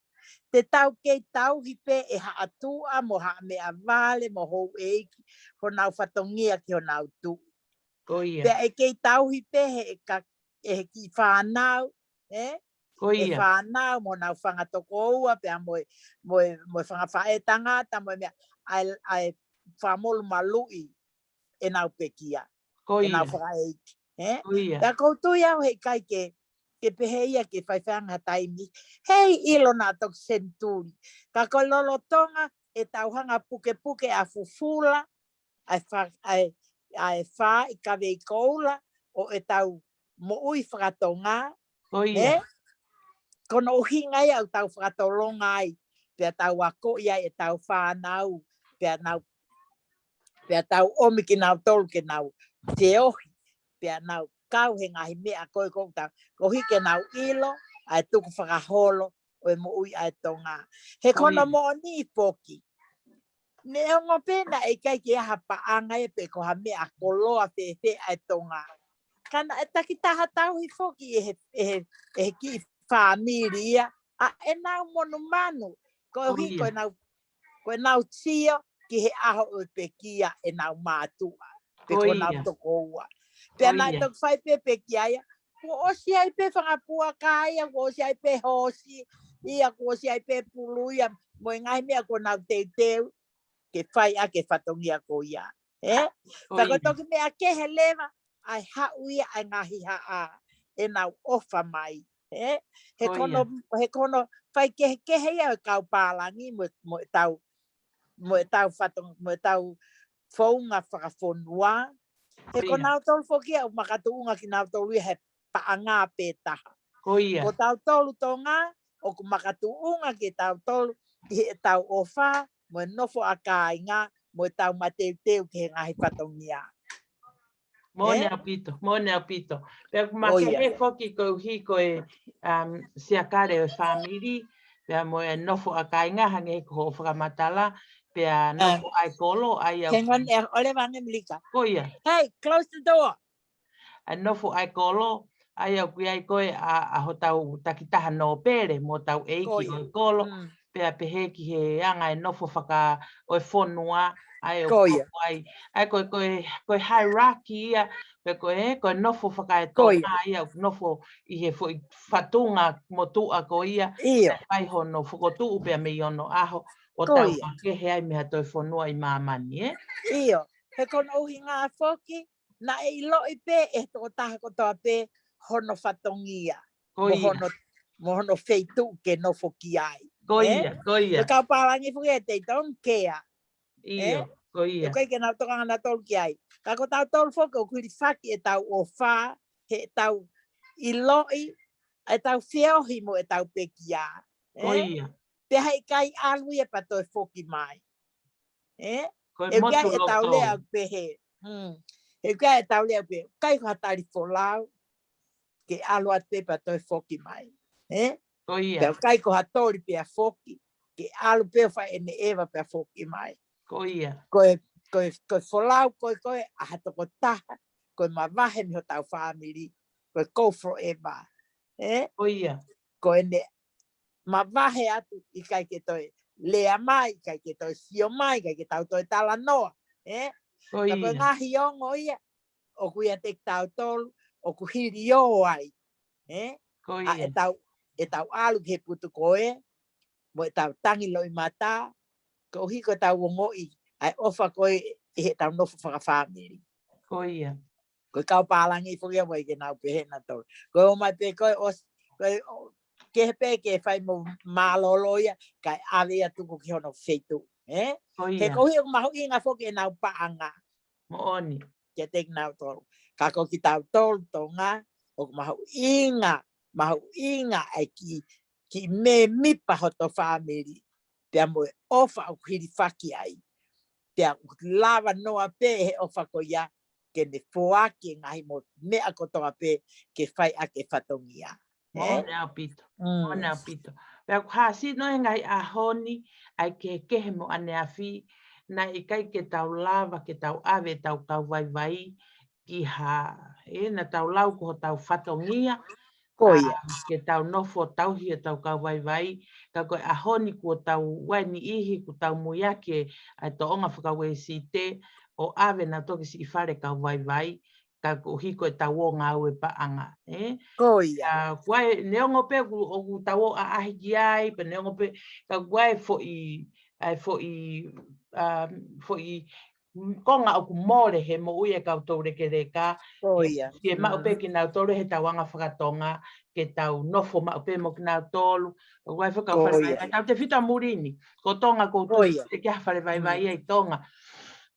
Te tau kei tauhi pē ʻe haʻa tuʻa mo haʻa meʻavale mo houʻeiki, honau fatongia ki honau tuʻi. Ko ia. Pea ʻe kei tauhi pē he ka, ʻe he kiʻi fānau, ē? Ko ia. ʻE fānau mo nau fanga tokoua, pea mo e, mo e, mo e fanga faʻē tangata, mo e meʻa, ʻa e, ʻa e fakamolumaluʻi ʻenau pekia. Ko ia. ʻEnau fakaʻeiki, ē? Ko ia. Pea ʻoku ou tui au heʻikai ke, ke pehē ia ke faifai ange ha taimi. Heiʻilo naʻa toki senituli. Ka ko e lolotonga ʻetau hanga pukepuke ʻa fufula, ʻa e fa-, ʻa e, ʻa e fā ʻi kavei koula ʻo ʻetau moʻui fakatonga. Ko ia. Ē? Ko hono ʻuhinga ia ʻoku tau fakatolonga ai, pea tau akoʻi ai ʻetau fānau, pea nau, pea tau ʻomi kinautolu ke nau feohi, pea nau kau he ngaahi meʻa ko ē ʻoku tau, koeʻuhi ke nau ʻilo, ʻa e tukufakaholo, ʻo e moʻui ʻa e Tonga. He ko hono moʻoni foki. Neongo pē naʻe ʻikai ke ʻi ai ha paʻanga ia pe ko ha meʻa koloa fēfē ʻa e Tonga. Ka naʻe takitaha tauhi foki ʻe he, ʻe he, ʻe he kiʻi fāmili ia, ʻa ʻenau monumanu. Koeʻuhi ko ʻenau, ko ʻenau sio ki he ʻaho ʻo e pekia ʻenau mātuʻa. Pe ko ʻenau tokoua. Pea naʻe toki fai pē pekia ia, kuo ʻosi ai pē fanga puaka ia, kuo ʻosi ai pē hoosi ia, kuo ʻosi ai pē pulu ia, mo e ngaahi meʻa kuo nau teuteu ke fai ʻaki e fatongia ko ia. Ē? Pea ko e toki meʻa kehe leva, ʻa e haʻu ia ʻa e ngaahi haʻa ʻenau ʻofa mai. Ē? He ko hono, he ko hono faikehekehe ia ʻo e kau pālangi mo, mo ʻetau, mo ʻetau fatongia, mo ʻetau founga fakafonua. He ko nautolu foki ia ʻoku makatuʻunga kinautolu ia he paʻanga pē taha. Ko ia. Ko tautolu Tonga, ʻoku makatuʻunga ke tautolu ʻi heʻetau ʻofa, mo e nofo ʻa kāinga, mo ʻetau mateuteu ki he ngaahi fatongia. Moʻoni ʻaupito, moʻoni ʻaupito. Pea ʻoku makehe foki koeʻuhi ko e, um, siakale ʻo e fāmili, pea mo e nofo ʻa kāinga hangē ko hoʻo fakamatala, pea nofo ʻa e kolo, ʻa ia. Hang on, ʻe, ʻoleva ange Melika. Ko ia. Hey, close the door. ʻA e nofo ʻa e kolo, ʻa ia ʻoku ʻi ai ko ē ʻa, ʻa hotau takitaha nōpele mo hotau ʻeiki ʻo e kolo, pea pehē ki he anga e nofo faka ʻo e fonua, ʻa ia ʻoku hoko ai. ʻA ia ko e, ko e, ko e hierarchy ia, pe ko e, ko e nofo fakaetonga ia, ʻoku nofo ʻi he foʻi fatunga motuʻa ko ia, ʻio, ʻe fai hono fokotuʻu pea mei onoʻaho ʻo tau makehe ai mei ha toe fonua ʻi māmani, ē? ʻIo, he ko hono ʻuhinga foki, naʻe ʻiloʻi pē ʻe he tokotaha kotoa pē hono fatongia. Ko ia. Mo hono, mo hono feituʻu ke nofo ki ai. Ko ia, ko ia. Ko e kau pālangi foki ē, they don't care. ʻIo, ko ia. ʻOku ʻikai ke nau tokanga nautolu ki ai. Ka ko tautolu foki ʻoku hilifaki ʻetau ʻofa, heʻetau ʻiloʻi, ʻetau feohi mo ʻetau pekia. Ko ia. Pea heʻikai ʻalu ia pea toe foki mai. Ē? Ko e motu lotō. ʻE ʻikai ʻetau lea pehē. Hmm. ʻE ʻikai ʻetau lea pehē. ʻIkai ko ha tali folau. Ke ʻalu atu pē pea toe foki mai. Ē? Ko ia. Pea ʻikai ko ha toli pea foki. Ke ʻalu pē ʻo fai ʻene ʻeva pea foki mai. Ko ia. Ko e, ko e, ko e folau ko ē ko ē ʻa ha tokotaha. Ko e mavahe mei hotau fāmili. Ko e go forever. Ē? Ko ia. Ko ʻene mavahe atu, ʻikai ke toe lea mai, ʻikai ke toe sio mai, ʻikai ke tau toe talanoa, ē? Ko ia. Ka ko e ngaahi ongo ia, ʻoku ʻiate kitautolu, ʻoku hiliō ai, ē? Ko ia. ʻA ʻetau, ʻetau ʻalu ki he putu ko ē, mo ʻetau tangi loʻimata, koeʻuhi ko ʻetau ongoʻi, ʻa e ʻofa ko ē, ʻi heʻetau nofo fakafāmili. Ko ia. Ko e kau pālangi foki ia ʻoku ʻikai ke nau pehē nautolu. Ko e ō mai pē ko ē ʻosi, ko e ō, kehe pē ke fai mo mālōlō ia, kae ʻave ia tuku ki hono feituʻu. Ē? Ko ia. He koeʻuhi ʻoku mahuʻinga foki ʻenau paʻanga. Moʻoni. Kiate kinautolu. Ka ko kitautolu Tonga, ʻoku mahuʻinga, mahuʻinga ʻa e kiʻi, kiʻi mēmipa hoto fāmili. Pea mo e ʻofa ʻoku hilifaki ai. Pea ʻoku lava noa pē he ʻofa ko ia, ke ne foaki e ngaahi mo meʻa kotoa pē ke fai ʻaki e fatongia. Ē? Moʻoni ʻaupito. Mm. Moʻoni ʻaupito. Pea ʻoku hā sino e ngaahi ʻaho ni, ʻa e kehekehe mo ʻaneafi, naʻe ʻikai ke tau lava, ke tau ʻave ʻetau kau vaivai, ki ha, ē, naʻa tau lau ko hotau fatongia, Ko ia. ʻA, ke tau nofo tauhi ʻetau kau vaivai, ka ko e ʻaho ni kuo tau ʻi ai e niʻihi, kuo tau muiaki ʻa e tōʻonga faka-Uēsite, ʻo ʻave nautolu ki siʻi fale kau vaivai, ka koeʻuhi ko ʻetau ō ngāue paʻanga, ē? Ko ia. ʻA, ko e, neongo pē ʻoku, ʻoku tau ō ʻaʻahi ki ai, pea neongo pē, ka ko e foʻi, ʻa e foʻi, ʻa, foʻi konga ʻoku mole he moʻui ʻa e kau toulekeleka. Ko ia. Ke maʻu pē kinautolu he tau anga fakatonga, ke tau nofo maʻu pē mo kinautolu. ʻOku ʻi ai e fakaʻuhinga fale vaivai. Tau tefito ʻa muli ni. Ko Tonga ko e tuʻi ke ha fale vaivai ʻi Tonga.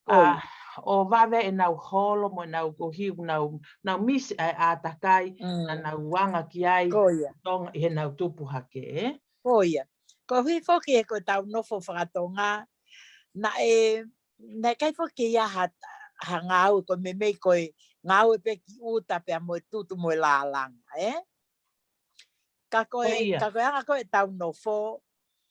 ʻA, ʻo vave ʻenau holo mo ʻenau koeʻuhi, nau, nau misi ʻa e ʻātakai, naʻa nau anga ki ai, Tonga ʻi heʻenau tupu hake, ē? Ko ia. Koeʻuhi foki he ko ʻetau nofo fakatonga, naʻe, naʻe ʻikai foki ia ha, ha ngāue ko e meimei ko e ngāue pē ki ʻuta pea mo e tutu mo e lālanga, ē? Ka ko e, ka ko e anga ko ē ʻetau nofo,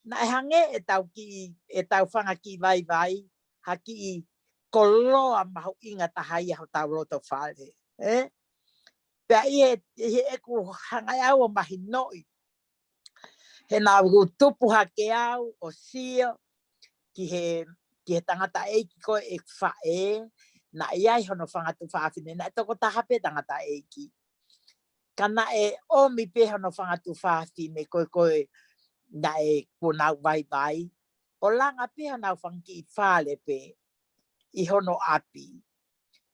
naʻe hangē ʻetau kiʻi, ʻetau fanga kiʻi vaivai, ha kiʻi koloa mahuʻinga taha ia hotau loto fale, ē? Pea ʻi he, ʻi heʻeku hanga ʻe au ʻo mahinoʻi, he naʻa ku tupu hake au ʻo sio ki he, ki he tangataʻeiki ko ē ʻeku faʻē, naʻe ʻi ai hono fanga tuofāfine, naʻe toko taha pē tangataʻeiki. Ka naʻe ʻomi pē hono fanga tuofāfine ko ē, ko ē naʻe kuo nau vaivai, ʻo langa pē honau fanga kiʻi fale pē ʻi hono ʻapi.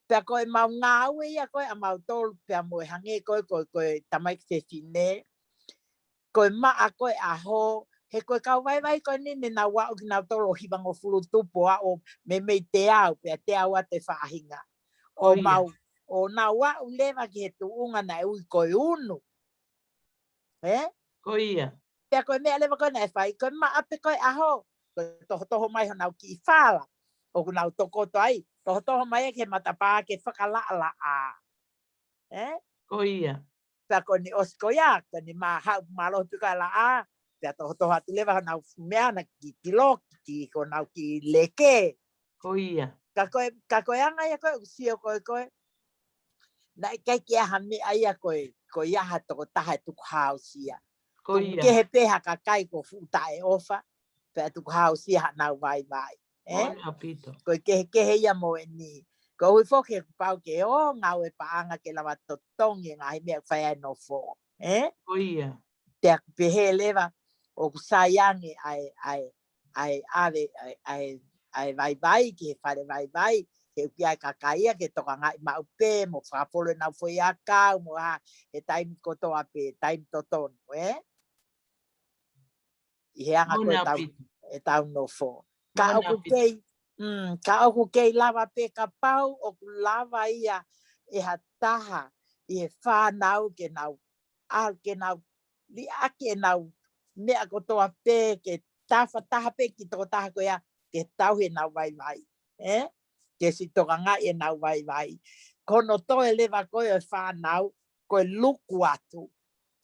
Pea ko e mau ngāue ia ko ē ʻa mautolu pea mo e hangē ko ē, ko e, ko e tamaiki fefine. Ko e maʻa ko ē ʻaho, he ko e kau vaivai ko eni ne nau aʻu kinautolu ʻo hivangofulu tupu ʻo aʻu meimei teau, pea teau atu e faʻahinga. ʻO mau, ʻo nau aʻu leva ki he tuʻunga naʻe ui ko e unu. Ē? Ko ia. Pea ko e meʻa leva ko ē naʻe fai, ko e maʻa pē ko ē ʻaho, ko e tohotoho mai honau kiʻi fala, ʻoku nau tokoto ai, tohotoho mai ai ki he matapā ke fakalaʻalaʻā. Ē? Ko ia. Pea ko ʻene ʻosi ko ia, ko ʻene mā haʻu mālohi pē ko e laʻā, pea tohotoho atu leva honau meʻa na ki, ki loki, ki honau kiʻi leke. Ko ia. Ka ko e, ka ko e anga ia ko ē, ʻoku sio ko ē ko ē. Naʻe ʻikai ke ʻi ai ha meʻa ia ko ē, ko ia ha tokotaha ʻe tukuhāusia. Ko ia. Tuku kehe pē ha kakai ko fuʻu taʻeʻofa, pea tukuhāusia haʻanau vaivai. Ē? Moʻoni ʻaupito. Ko e kehekehe ia mo eni. Ko hui foki he kuo pau ke ō ngāue paʻanga ke lava totongi e ngaahi meʻa ʻoku fai ai e nofo. Ē? Ko ia. Pea ʻoku pehē leva, ʻoku sai ange ʻa e, ʻa e, ʻa e ʻave, ʻa e, ʻa e, ʻa e vaivai ki he fale vaivai, he ʻoku ʻi ai e kakai ia ke tokangaʻi maʻu pē, mo fakafolo ʻenau foʻi ʻakau, mo ha, he taimi kotoa pē, taimi totonu, ē? ʻI he anga ko ē ʻetau, ʻetau nofo. Ka ʻoku kei, mm, ka ʻoku kei lava pē kapau ʻoku lava ia ʻe ha taha ʻi he fānau ke nau, ʻa, ke nau liʻaki ʻenau meʻa kotoa pē ke tafataha pē ki tokotaha ko ia ke tauhi ʻenau vaivai. Ē? Ke siʻi tokangaʻi ʻenau vaivai. Ko hono toe leva ko ē ʻo e fānau, ko e luku atu.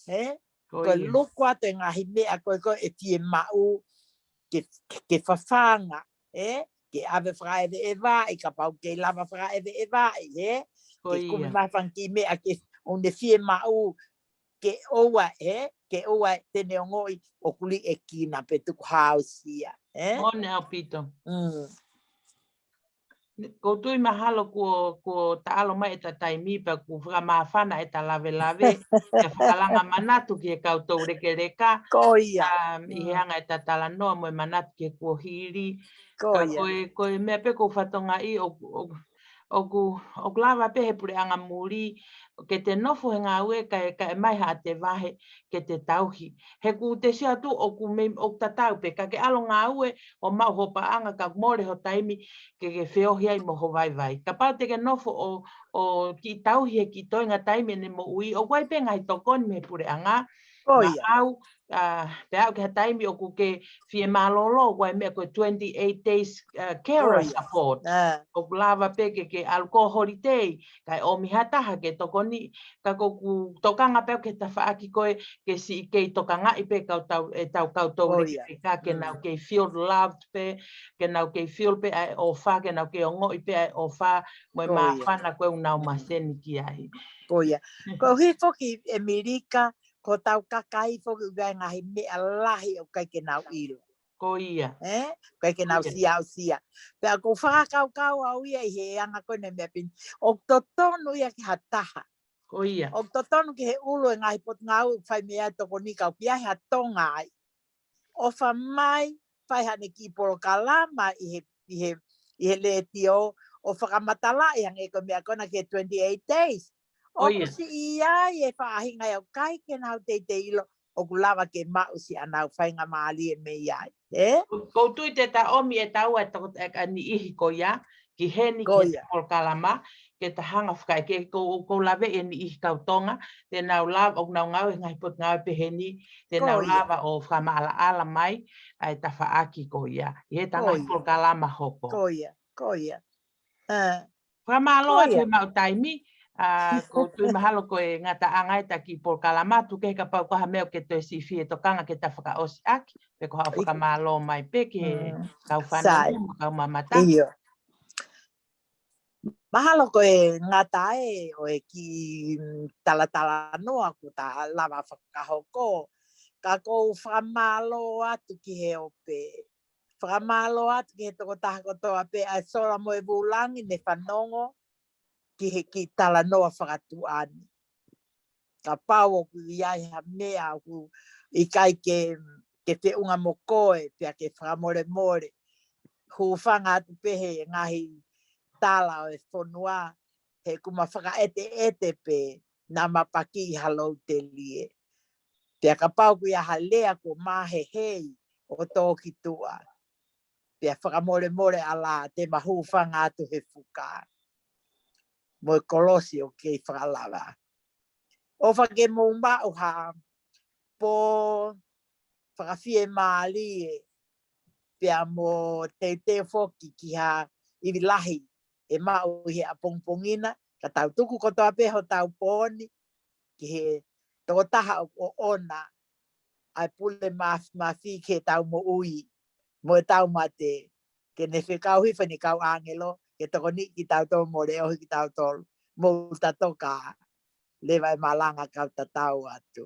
Ē? Ko e luku atu e ngaahi meʻa ko ē ko ē ʻe fiemaʻu ke, ke fafanga, ē? Ke ʻave fakaʻeveʻeva, ʻi kapau kei lava fakaʻeveʻeva, ē? Ke kumi mai fanga kiʻi meʻa ke ʻoku ne fiemaʻu, ke ʻoua, ē? Ke ʻoua te ne ongoʻi ʻoku liʻekina pe tukuhāusia, ē? Moʻoni ʻaupito. Mm. Ko u tui mahalo kuo, kuo taʻalo mai ʻeta taimi pea kuo fakamāfana ʻeta lavelave, ʻe fakalanga manatu ki he kau toulekeleka. Ko ia. Um, ʻi he anga ʻeta talanoa mo e manatu ki he kuohili. Ko ia. Ko e, ko e meʻa pē ko u fatongaʻi ʻoku, ʻoku, ʻoku lava pē he puleʻanga muli, ke te nofo he ngāue kae, kae ʻomai haʻate vahe, ke te tauhi. He kuo te sio atu ʻoku mei, ʻoku tatau pē, ka ke ʻalu ʻo ngāue ʻo maʻu ho paʻanga ka mole ho taimi ke ke feohi ai mo ho vaivai. Kapau te ke nofo ʻo, ʻo kiʻi tauhi he kiʻi toenga taimi ʻene moʻui, ʻoku ʻi ai pē ngaahi tokoni mei he puleʻanga. Ko ia. Maʻau, ā, pea aʻu ki ha taimi ʻoku ke fiemālōlō, ʻoku ʻi ai e meʻa ko e twenty-eight days, ā, carer support. Ā. ʻOku lava pē ke, ke ʻalu ko holiday, kae ʻomi ha taha ke tokoni, ka ko u tokanga pē au ki he tafaʻaki ko ē ke siʻi kei tokangaʻi pē kau tau, ʻetau kau toulekeleka ke nau kei feel loved pē, ke nau kei feel pē ʻa e ʻofa, ke nau kei ongoʻi pē ʻa e ʻofa, mo e māfana ko ē ʻoku nau maseni ki ai. Ko ia. Ko u hifo ki ʻEmelika, ko hotau kakai foki ʻoku ʻi ai e ngaahi meʻa lahi ʻoku ʻikai ke nau ʻilo. Ko ia. Ē? ʻOku ʻikai ke nau siʻi aʻusia. Pea ko u fakakaukau au ia ʻi he anga ko ena meʻa pē ni. ʻOku totonu ia ki ha taha. Ko ia. ʻOku totonu ki he ʻulu e ngaahi potungāue ʻoku fai mei ai e tokoni ka ʻoku ʻi ai ha Tonga ai. ʻOfa mai, fai haʻane kiʻi polokalama ʻi he, ʻi he, ʻi he letiō, ʻo fakamatalaʻi hangē ko e meʻa ko ena ki he twenty-eight days. Ko ia. ʻOku siʻi ʻi ai e faʻahinga ia ʻoku ʻikai ke nau teitei ʻilo, ʻoku lava ke maʻu siʻanau faingamālie mei ai. Ē? Ko, ko u tui te ta ʻomi ʻe taua e toko, e, ʻa e niʻihi ko ia, ki heni ki he polokalama, ke ta hanga fakaʻeke, ko, ko u laveʻi e niʻihi kau Tonga, te nau lava, ʻoku nau ngāue he ngaahi potungāue pehē ni, te nau lava ʻo fakamaʻalaʻala mai ʻa e tafaʻaki ko ia. ʻI heʻeta ngaahi polokalama hoko. Ko ia, ko ia. Ā. Fakamālō atu he maʻu taimi, ā, ko u tui mahalo ko e ngataʻanga ʻeta kiʻi polokalama, tuku kehe kapau ko ha meʻa ʻoku ke toe siʻi fie tokanga ke ta fakaʻosi ʻaki, pe ko haʻo fakamālō mai pē ki he kau fanongo mo e kau mamata. ʻIo. Mahalo ko e ngata ē ʻo e kiʻi, mm, talatalanoa kuo ta lava fakahoko. Ka ko u fakamālō atu ki he ope. Fakamālō atu ki he tokotaha kotoa pē ʻa e sola mo e vūlangi ne fanongo ki he kiʻi talanoa fakatuʻa ni. Kapau ʻoku ʻi ai ha meʻa ʻoku ʻikai ke, ke feʻunga mo koe, pea ke fakamolemole. Hūfanga atu pē he ngaahi tala ʻo e fonua, he ʻoku ma fakaʻeteʻete pē, naʻa ma paki ʻi ha lou telie. Pea kapau ʻoku ʻi ai ha lea kuo ma hehei ʻo tō ki tuʻa, pea fakamolemole ʻalā, te ma hūfanga atu he fuka mo e kolosi ʻoku kei fakalava. ʻOfa ke mou maʻu ha pō fakafiemālie pea mo teuteu foki ki ha ivi lahi ʻe maʻu ʻi he ʻapongipongi na, ka tau tuku kotoa pē hotau pō ni ki he tokotaha ʻoku ʻoʻona ʻa e pule mafimafi ki heʻetau moʻui mo ʻetau mate, ke ne fekauʻi hifo ʻene kau ʻāngelo ke tokoniʻi kitautolu mo leʻohi kitautolu. Mou toka ā, leva e malanga kau tatau atu.